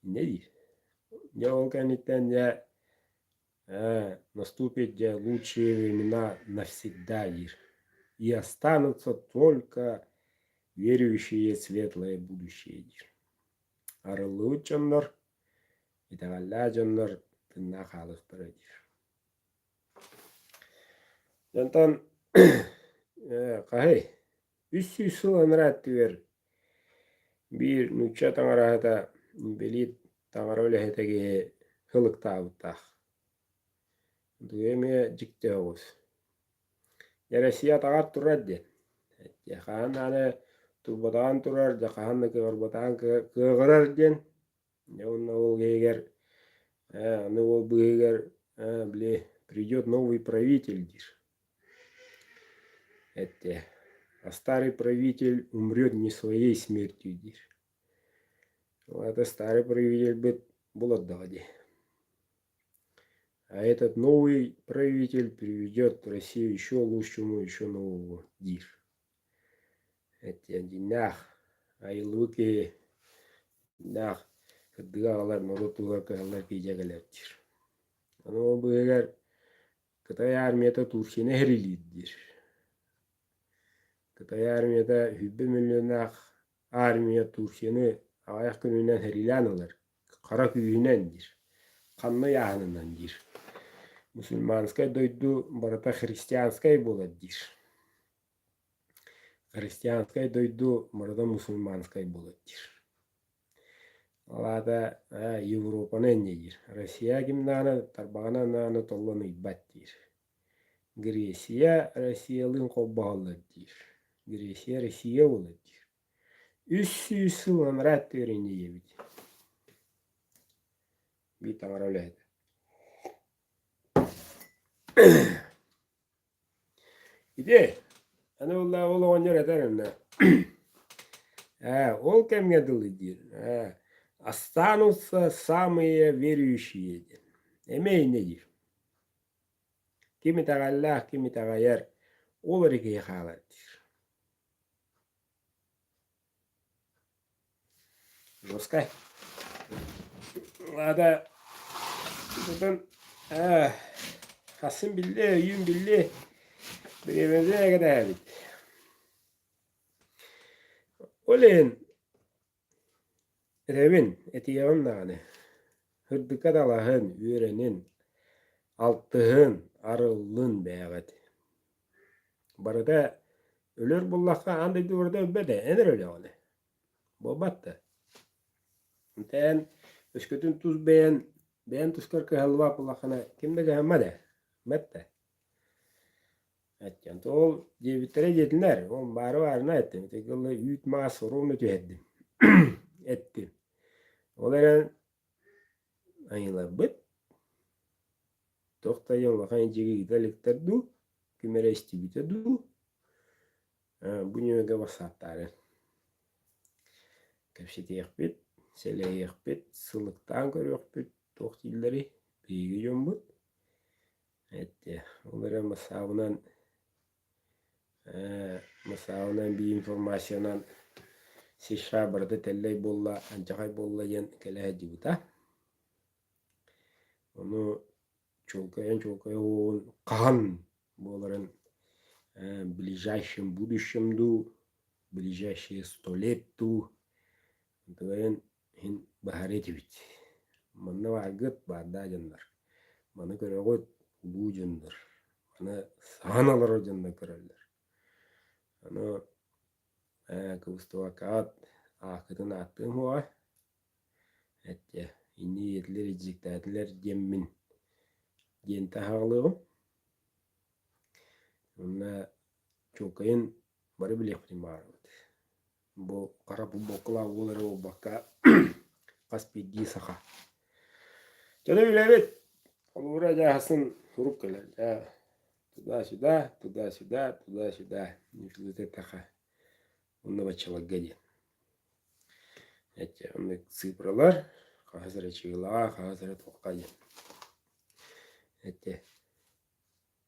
Инньэ диир. Дьэ ол кэнниттэн дьэ наступит дьэ лучшие времена навсегда диир. И останутся только верующие в светлое будущее диир. Арыллыбыт дьоннор, итэҕэллээх дьоннор тыыннаах хаалыахтара диир. Онтон хаһый 300 сыл анараа өттүгэр биир нуучча таҥараһыта инбэлиит таҥара үлэһитэ киһи һылыктаабыттаах. Тугу эмиэ дьикти оҕус. Россия атаҕар турар диэн. Хаһан даҕаны турбатаҕын турар, дьэ хаһан да кыаҕырбатаҕын кыаҕырар диэн. Дьэ уонна ол иһигэр аны ол быыһыгар били придет новый правитель диир. Эттэ, а старый правитель умрет не своей смертью диир. Ол аата старый правительбыт булардаҕа дии. А этот новый правитель приведет Россию еще лучшему, еще новому диир. Эттиэн дьиҥнээх айыллыбыт киһи дьиҥнээх сырдыгы аҕалар норуот туһугар кыһаллар киһи кэлэр диир. Аны ол быыһыгар Кытай армията Турцияны эһэрилиир диир. Кытай армията 100 миллионнаах армия Турцияны аҕыйах күнүнэн сэриилээн ылар, хара күүһүнэн диир, ханна ыйааһынынан диир. Мусульманскай дойду барыта христианскай буолар диир. Христианскай дойду барыта мусульманскай буолар диир. Ол аата Европаны инньэ диир. Россия ким даҕаны тарбаҕынан даҕаны толлон ыйбат диир. Греция Россиялыын холбоһоллор диир. Греция Россия буолар диир. 300 сыл анараа өттүгэр инньэ диэбит. Биир таҥара үлэһитэ. Ити, аны буоллаҕа ол оҕонньор этэр эмэ ээ, ол кэмҥэ дылы диир ээ, останутся самые верующие диэн. Эмиэ инньэ диир. Ким итэҕэллээх, ким итэҕэйэр, ол эрэ киһи хаалар диир. Жесткай. Надо потом хасын биллэ, өйүүн биллэ, бириэмэбитин эгэдээбит. Ол иһин этэбин, этиэҕим даҕаны, сырдыкка талаһын, үөрэнин, алтыһын, арыллын бэйэҕит. Барыта өлөр буллахха аан дойду барыта өлбөт ээ, эн эрэ өлөҕүн ээ. Буолбат да. Эн өскөтүн тус бэйэн, бэйэн тускар кыһаллыбат буоллаххына, ким да кыһаммат ээ, бэрт да. Эттэн ол диэбиттэрэ диэтилэр, ол баары баарына эттим, ити гылла үүт-маас ровно түһэрдим, эттим. Ол эрэн айыларбыт туох да улахан илдьиги ыыта иликтэр дуу, ким эрэ истибитэ дуу, бу ньүөгэ бассааттаары кэпсэтиэхпит, сэлэһиэхпит, сылыктаан көрүөхпүт, туох дииллэрий, биһиги дьоммут. Эттэ, ол эрэн бассаабынан бассаабынан биир информациянан США барыта тэллэй буолла, алдьархай буолла диэн кэлэ сылдьыбыта. Ону чуолкайан-чуолкайа уоҕун хаһан буоларын в ближайшем будущем дуу. Ближайшие сто лет дуу онтугайын иһин быһаарыа этибит. Манна бааргыт баардаах дьоннор. Маны көрөҕүт улуу дьоннор. Маны саһан олорор дьоннор көрөллөр. Аны кыбыстыбаккаҕыт ааккытын ааттыам суоҕа. Эттэ иннии ийэтилэр илдьиктээтилэр диэммин диэн таһаҕалыаҕым. Уонна чуолкайын бары билиэхпитин баҕарабыт. Бу хара футболкалаах уол эрэ буолбакка хас биирдии саха. Дьону билэбит. Холобура дьааһысын сурук кэлэр. Дьэ туда-сюда, туда-сюда, туда-сюда. Эттэххэ уонна баччаларга диэн. Эчэ оннук цифралар хаһыс эрэ чыылаҕа, хаһыс эрэ туохха диэн. Эчэ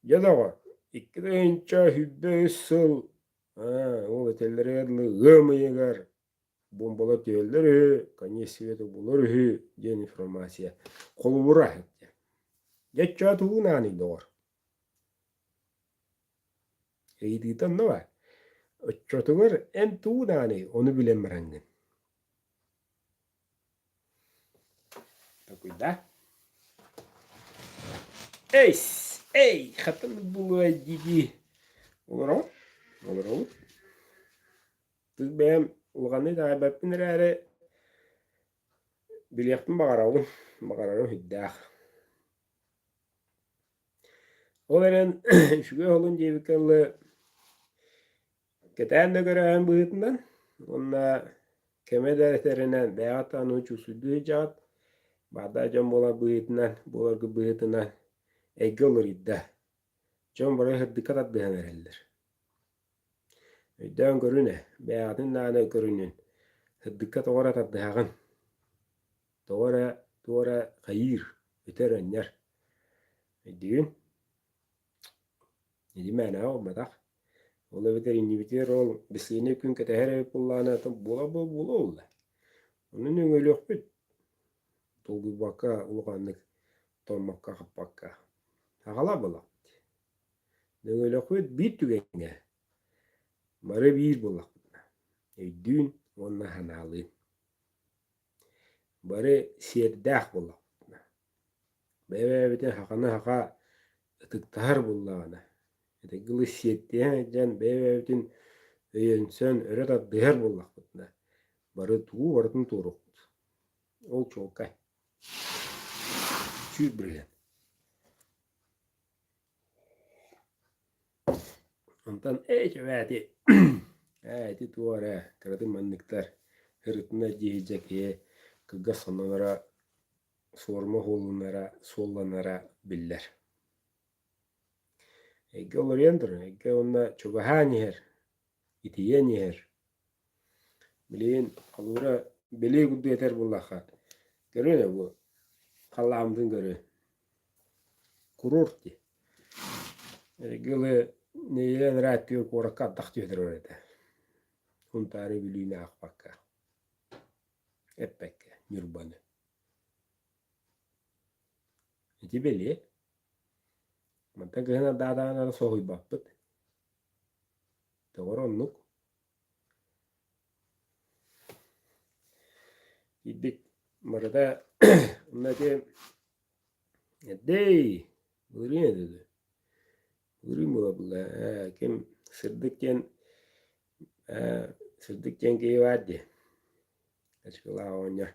Дьэ доҕор, 2023 сыл ол этэллэригэр дылы ыам ыйыгар буомбалар түһэллэр үһү, конец света булар үһү диэн информация холобура эттэ. Дьэ оччоҕо тугу нааный доҕор? Ыйытыыта онно баар. Оччотугар эн тугу нааный ону билэн бараҥҥын? Такуйда. Эй, эй, хатан булуой дии Олоробут, олоробут. Тус бэйэм улаханнык итэҕэйбэппин эрээри, билиэхпин баҕарабын, баҕарарым сүрдээх. Ол эрэн үчүгэй оһолун диэбиккэ дылы Кэтээн да көрөөһүн быһыытынан уонна кэмэ да этэринэн бэйэҕэ даҕаны чуусуйдуу сылдьаҕыт, баардаах дьон буолар быһыытынан, буоларгыт быһыытынан эйгэ уларыйда. Дьон бары сырдыкка тардыһан эрэллэр. Өйдөөн көрүн ээ, бэйэҕитин даҕаны көрүнүн, сырдыкка тоҕо эрэ тардыһаҕын, тоҕо эрэ туох эрэ хайыыр, үтэр-анньар. Өйдүүгүн? Ити мээнэҕэ буолбатах. Ол эбэтэр иннибитигэр ол бэсиэнньэ күн кэтэһэр эбит буоллаҕына буола буола буолла. Ону нөҥүөлүөхпүт. Долгуйбакка улаханнык тоҥмокко-хаппакка. Аҕала буоллахпыт. Нөҥүөлүөхпүт биир түгэҥҥэ бары биир буоллахпытына өйдүүн уонна санаалыын. Бары сиэрдээх буоллахпытына Бэйэ-бэйэбитин саханы саха ытыктаһар буоллаҕына, ытыгылыы сиэттиһэн сылдьан бэйэ-бэйэбитин өйөнсөн өрө тардыһар буоллахпытына, бары тугу барытын туоруохпут. Ол чуолкай. 100%. Онтон ээ чэбээти ээ ити туох эрэ кыратын манныктар ырытына дии киһи кылгас сонноноро суорума суолланара, суолланара биллэр. Эйгэ уларыйан турар, эйгэ уонна чугаһаан иһэр, итийэн иһэр. Билигин холобура били курдук этэр буоллахха, көрүөн ээ бу халлааммытын көрүөн. Курорт дии. Эйгэ ылы нэдиэлэ анараа өттүгэр куоракка ардах түһэ турар этэ. Һунтаары Бүлүүнү аахпакка, эппэккэ, Ньурбаны. Ити бэлиэ. Мантан кыһын ардаатаҕына эрэ соһуйбаппыт. Тоҕо эрэ оннук. Киирбит барыта онно ити эрдэй былырыын этэ дуо? Былырыын буола буолла ээ ким Сырдык диэн ээ Сырдык диэн киһи баар дии. Ачыкылаах оҕонньор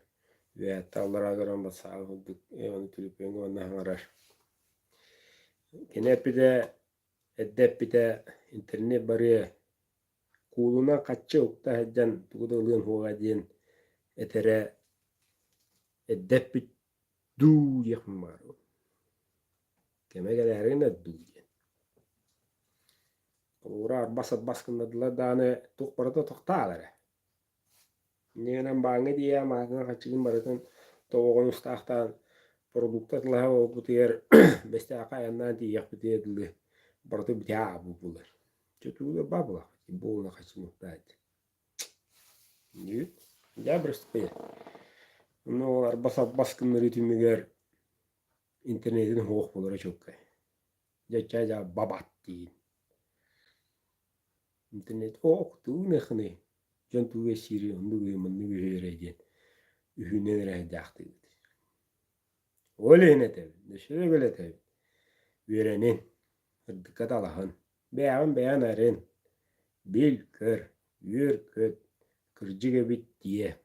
үөһэттэн аллараа көрөн бассаабы курдук ону түлүпүөҥҥэ уонна саҥарар. Кини эппитэ, эрдэ эппитэ интернет барыа, куулунан хаччы укта сылдьан тугу да ылыан суоҕа диэн этэрэ эрдэ эппит дуу диэхпин баҕарабын. Кэмэ кэлээри гынар дуу диэн. Холобура арбас-арбас гыннардылар даҕаны туох барыта тохтоох эрэ. Инньэ бааҥҥа тиийэн маҕаһыын хаччыгын барытын тобоҕун устаахтаан продукта атыылаһа буолбутугар Бэстээххэ айаннаан тиийиэхпитигэр дылы барыта бүтэ аабыт буолар. Чэ тугу да баа буолаахпыт буолуна хаччынуктаат. Дьэ бырастыы. Онно ол арбас-арбас гыннарыы түмүгэр интернетин суох буолара чуолкай. Дьэ чэ дьэ бабат диин. Интернет оох тугу гыныаххыный, дьон тугу кэпсиирий, оннук үһү, маннык үһү эрэ диэн үһүнэн эрэ сылдьаахтыыбыт. Ол иһин этэбин, өссө төгүл этэбин, үөрэнин, сырдыкка талаһын, бэйэҕин бэйэҥ арын, бил-көр, үөр-көт, кырдьык эбит диэ.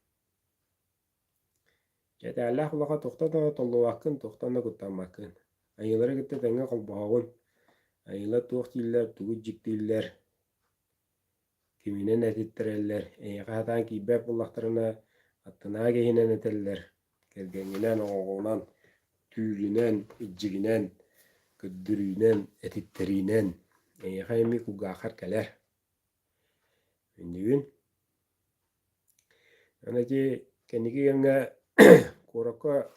Дьэ, улахан туохтан да толлубаккын, туохтан да куттаммаккын. Айыылары кытта тэҥҥэ холбоһоҕун. Айыылар туох дииллэр, тугу дьиктииллэр, киминэн этиттэрэллэр, эйиэхэ сатаан киирбэт буоллахтарына, аттынаа киһинэн этэллэр, кэргэҥҥинэн, оҕоҕунан, түүлүнэн, илдьигинэн, көрдөрүүнэн, этиттэриинэн эйиэхэ эмиэ кулгааххар кэлэр. Иннигин Аны ити кэнники кэмҥэ куоракка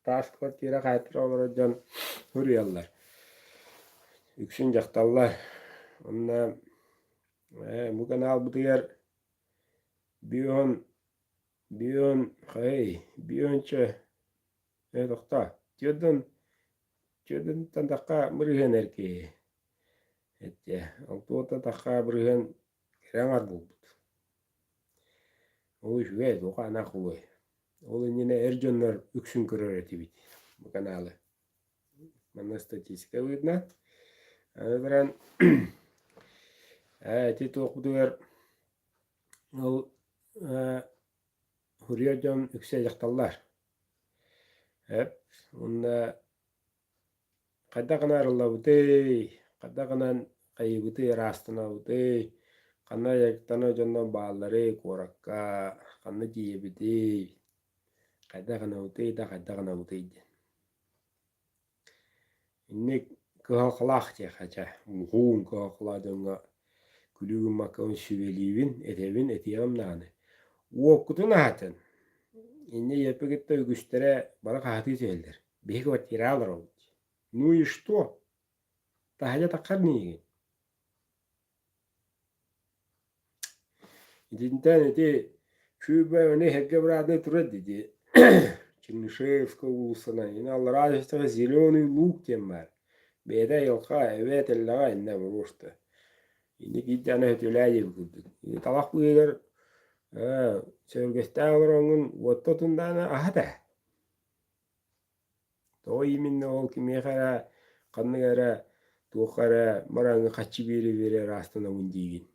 таас квартира хаайтара олорор дьон суруйаллар. Үксүн дьахталлар. Онно бу каналбытыгар бион бион хай бионча тохтоо түөрдэн түөрдэнтэн тахха бырыһыан эр киһи эттэ алтуота тахха бырыһыан кэрэ аҥар буолбут. Ол үчүгэй, туох анаах буолуой. Ол иннинэ эр дьоннор үксүн көрөр этибит бу каналы. Манна статистика быһыытынан. Аны баран ити туохпутугар ол суруйар дьон үксэ дьахталлар. Эп уонна Хайдах гына арыллабытый, хайдах гынан хайыыбытый, ыраастанабытый, ханна дьарыктанар дьоннор баалларый куоракка, ханна тиийэбитий, хайдах гынабытый да хайдах гынабытый диэн. Инник кыһалҕалаах диэххэ чэ, улуһуун кыһалҕалаах дьоҥҥо күлүү гыммакка сүбэлиибин, этэбин, этиэҕим даҕаны. Уоккутун аһатын, инньэ ийэппи кытта үгүстэрэ бары хаһытыы түһэллэр. Биһиги квартираҕа олоробут. Ну и что? Таһырдьа таххар миигин. Итинтэн ити сүүрбэ аны иһэргэ быраадыы турар дии Чернышевская уулуссанан ини аллараа түстэҕэ Зеленый луг диэн баар. Бэйэтэ айылҕа, эбээ тэллэҕэ иннэ боруоста. Инник иирдэҕинэ сөтүөлээ диэбит курдук. Ини талах быыһыгар ээ сөбүлгэстээх олороҥҥун уотта отундаана аһат ээ. Тоҕо именно ол кимиэхэ эрэ, ханнык эрэ, туохха эрэ бараҥҥа хаччы биэрэ-биэрэ ыраастанабын диигин.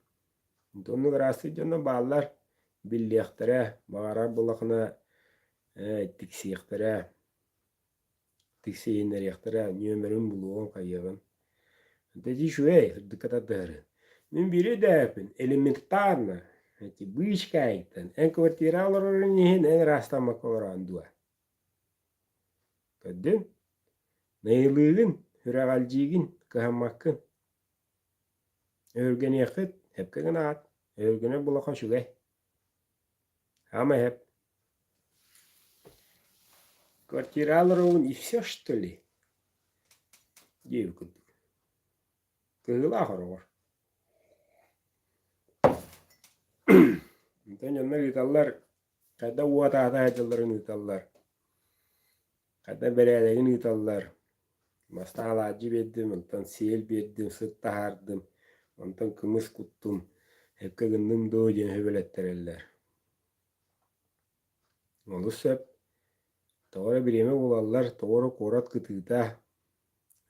Оннук ыраастыыр дьоннор бааллар, биллиэхтэрэ, баҕарар буоллаххына тиксиэхтэрэ, тиксиһиннэриэхтэрэ, нүөмэрин булуоҕун хайыаҕын. Это үчүгэй, сырдыкка тардыһары. Мин биири өйдөөбөппүн, элементарно, эти быычкаайыктан эн квартираҕа олорорун иһин эн ыраастаммакка олороҕун дуо? Көрдүҥ? Найылыыгын, сүрэҕэлдьиигин, кыһаммаккын. Өһүргэниэххит, сөпкө гынаҕыт, өһүргэнэр буоллахха үчүгэй. Хаама иһэп. Квартира олоробун и все что ли? диэбит курдук. Кыһыылаах ороҕор. Онтон дьоннор ыыталлар Хайдах уот аата сылдьалларын ыыталлар, хайдах бэрээдэгин ыыталлар. Бастаан алаадьы биэрдим, онтон сиэл биэрдим, сыт таһаардым, онтон кымыс куттум, сөпкө гынным дуо диэн сөбүлэттэрэллэр. Олус сөп. Тоҕо эрэ бириэмэ булаллар, тоҕо эрэ куорат кытыыта,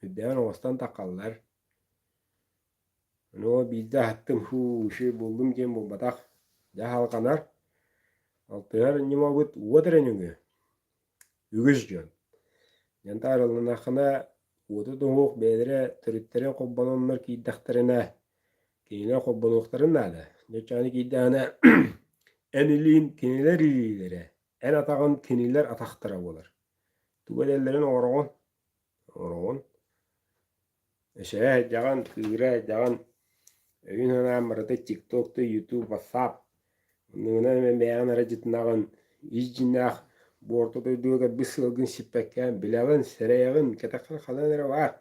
үрдээҕин оҥостон таххаллар. Ону биирдэ аһаттым, һуу, үчүгэй буоллум диэн буолбатах. Дьэ халҕанар, алтыһар ньымабыт уот эрэ нөҥүө. Үгүс дьон. Дьон таарылланаххына, уоту туһуох бэйэлэрэ төрүттэрин холбононнор киирдэхтэринэ, кинилэр холбонуохтарын наада. Дьэ оччоҕуна киирдэҕинэ, эн илиин кинилэр илиилэрэ, эн атаҕын кинилэр атахтара буолар. Тугу этэллэрин оҥороҕун, оҥороҕун. Эсээ дьаҕан, кыыра дьаҕан, өйүн-санаан барыта TikTok, YouTube, WhatsApp оннугунан эмэ бэйэҕин эрэ дьытынаҕын, ис дьиҥнээх бу орто дойдуга кэлбит сыалгын сиппэккэ билэҕин, сэрэйэҕин, кэтэххин ханан эрэ баар.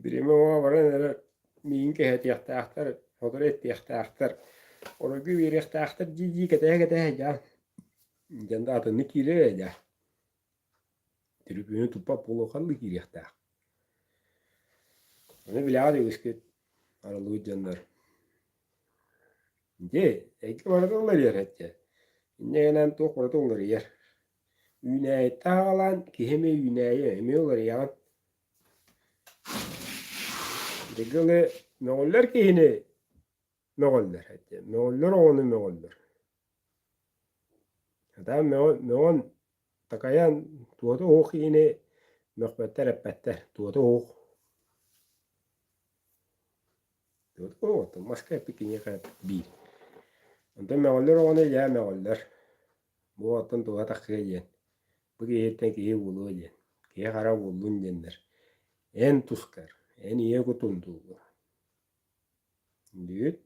Бириэмэ оҕо баран эрэр миигин кэһэтиэхтээхтэр, сотору эттиэхтээхтэр, оройго биэриэхтээхтэр дии-дии кэтэһэ-кэтэһэ дьаан дьон да атыннык киирэр ээ дьэ. Түрүкүнү туппат буолуоххалыы киириэхтээх. Ону билэҕит үгүскүт, арыллыбыт дьоннор. Дьэ, эйгэ барыта уларыйар этэ. Инньэ гынан туох барыта уларыйар. Үүнээйиттэн аҕалаан киһи эмиэ үүнээйи эмиэ уларыйаҕын. Дьыгылы мөҕүллэр киһини мөҕөллөр этэ. Мөҕүллэр оҕону мөҕөллөр. Сатаан мөҕөн такайан туота уһук киһини мөхпөттөр эппэттэр. Туота уһук. Туота маска эппит киниэхэ биир. Онтон мөҕүллэр оҕону дьэ мөҕөллөр. Бу оттон туһа тахсыа диэн. Бу киһиттэн киһи буолуо диэн. Киһи хара буоллун диэннэр. Эн тускар, эн ийэ кутун дуулуо. Бүт.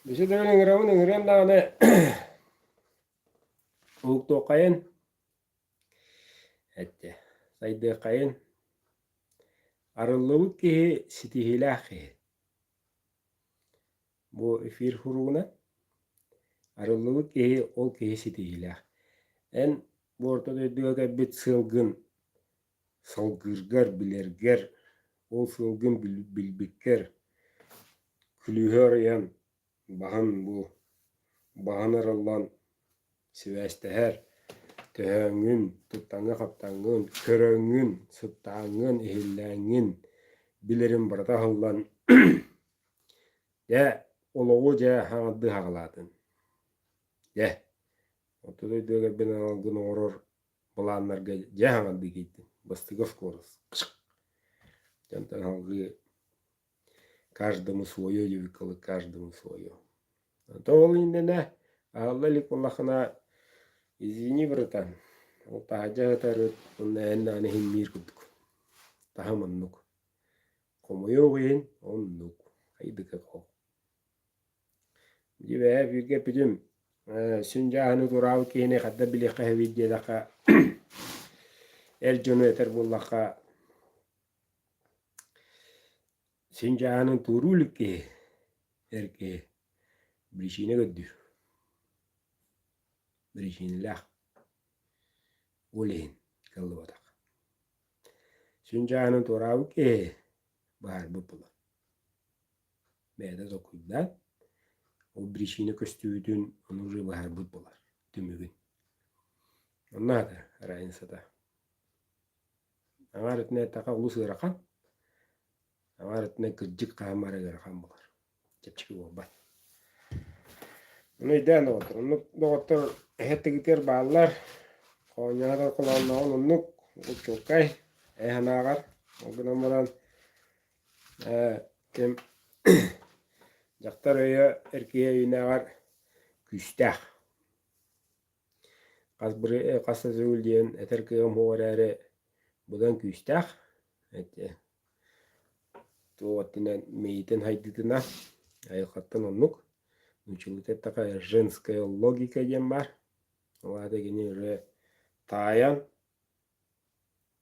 Бisi дөбөн ыҥырабын ыҥырыам даҕаны уһуктуоххайын эттэ сайдыаххайын арыллыбыт киһи ситиһиилээх киһи бу эфир хуругунан арыллыбыт киһи ол киһи ситиһиилээх эн бу орто дойдуга кэлбит сыалгын салгыыргар, билэргэр, ол сыалгын билбиккэр күлүүһү арыйан, баһын бу баһын арыллан сибээстэһэр, төһөөҥҥүн, туттаҥҥа-хаптаҥҥын, көрөҥҥүн, сыттааҥҥын, иһиллээҥҥин билэрин барыта аһыллан дьэ олоҕу дьэ хаҥардыы хаҕалаатын. Дьэ, орто дойдуга кэлбин аналгын оҥорор былааннарга дьэ хаҥардыы киирдим. Бастакы скорость. Дьонтон салгыы каждому свое диэбиккэ каждому свое. То ол иннинэ аһылла илик буоллаххына извини братан ол таһырдьа сытар ыт уонна эн даҕаны иһимниир курдук. Таһым оннук. Хомойуох иһин оннук. Хайдыка Дьиэ бииргэ эппитим сүн дьааһыны туораабыт киһини хайдах билиэххэ сөбүй диэтэххэ эр дьону этэр буоллахха сүн дьааһынын туоруу илик киһи эр киһи биричиинэ көрдүүр биричиинэлээх ол иһин кыаллыбатах сүн дьааһынын туораабыт киһи быһаарбыт буолар Бэйэтэ толкуйдаан, ол биричиинэ көстүбүтүн ону уже быһаарбыт буолар түмүгүн. Онно аата разницата. Аҥаар өттүнэн эттэххэ олус ыарахан, аҥаар өттүнэн кырдьык хаамара ыарахан буолар. Чэпчэки буолбат. Ону өйдөөн доҕоттор, оннук доҕоттор эһэ тыгытыгар бааллар, хоонньоһор холооннооҕун оннук, ол чуолкай, эһэ санааҕар, ол гынан баран Ким дьахтар өйө эр киһи өйүнээҕэр күүстээх. Хас хас да төгүл диэн этэр кыаҕым суох эрээри быдан күүстээх. Эти туох өттүнэн мэйиитин хайдыытынан айылҕаттан оннук. Нууччалыыта эттэххэ женская логика диэн баар. Ол аата кини уже таайан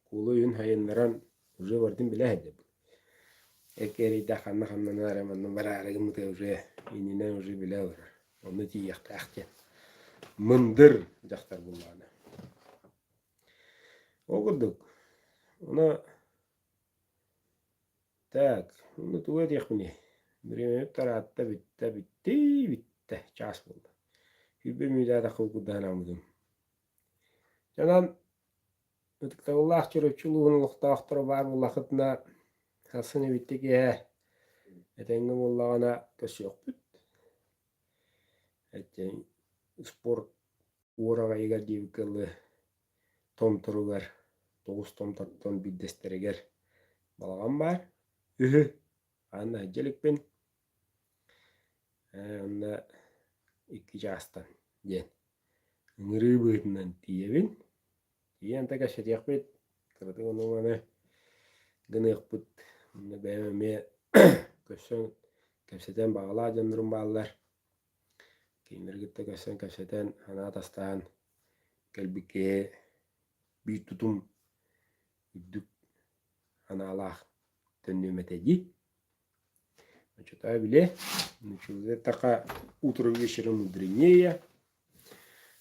Куулу өйүн сайыннаран уже барытын билэ сылдьабыт. Эккэ-эрэйдээх ханна хамнанар эрэ манна бараары гыммыта уже иннинэн уже билэ олорор. Онно тиийиэхтээх диэн. Мындыр дьахтар буоллаҕына. Ол курдук. Ону так, ону тугу этиэхпиний? Бириэмэбит тараатта бүттэ бүттэ бүттэ чаас буолла. Сүүрбэ мүнүүтэ курдаан ааммытым. Онон Ытыктабыллаах Чурапчы улууһун олохтоохторо баар буоллаххытына, сарсын эбиттэ киэһэ этэҥҥэ буоллаҕына көрсүөхпүт. Спорт уораҕайыгар диэбиккэ дылы томторугар тоҕус томтортон биирдэстэригэр балаҕан баар үһү. Хаһан да сылдьа иликпин. Онно икки чаастан диэн ыҥырыы быһыытынан тиийэбин. Тиийэн да кэпсэтиэхпит, кыратык ону-маны гыныахпыт. Онно бэйэм эмиэ көрсөн кэпсэтэн баҕалаах дьоннорум бааллар. Кинилэри кытта көрсөн кэпсэтэн, санаа атастаһан кэлбит киһи биир тутум үрдүк санаалаах төннүөм этэ дии. Оччотоо били, нууччалыы утро вечера мудренее.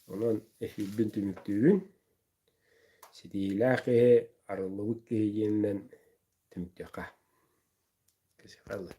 Онон эфирбин түмүктүүбүн. Ситиһиилээх киһи, арыллыбыт киһи диэнинэн түмүктүөххэ. Кэсиэхэ ылы.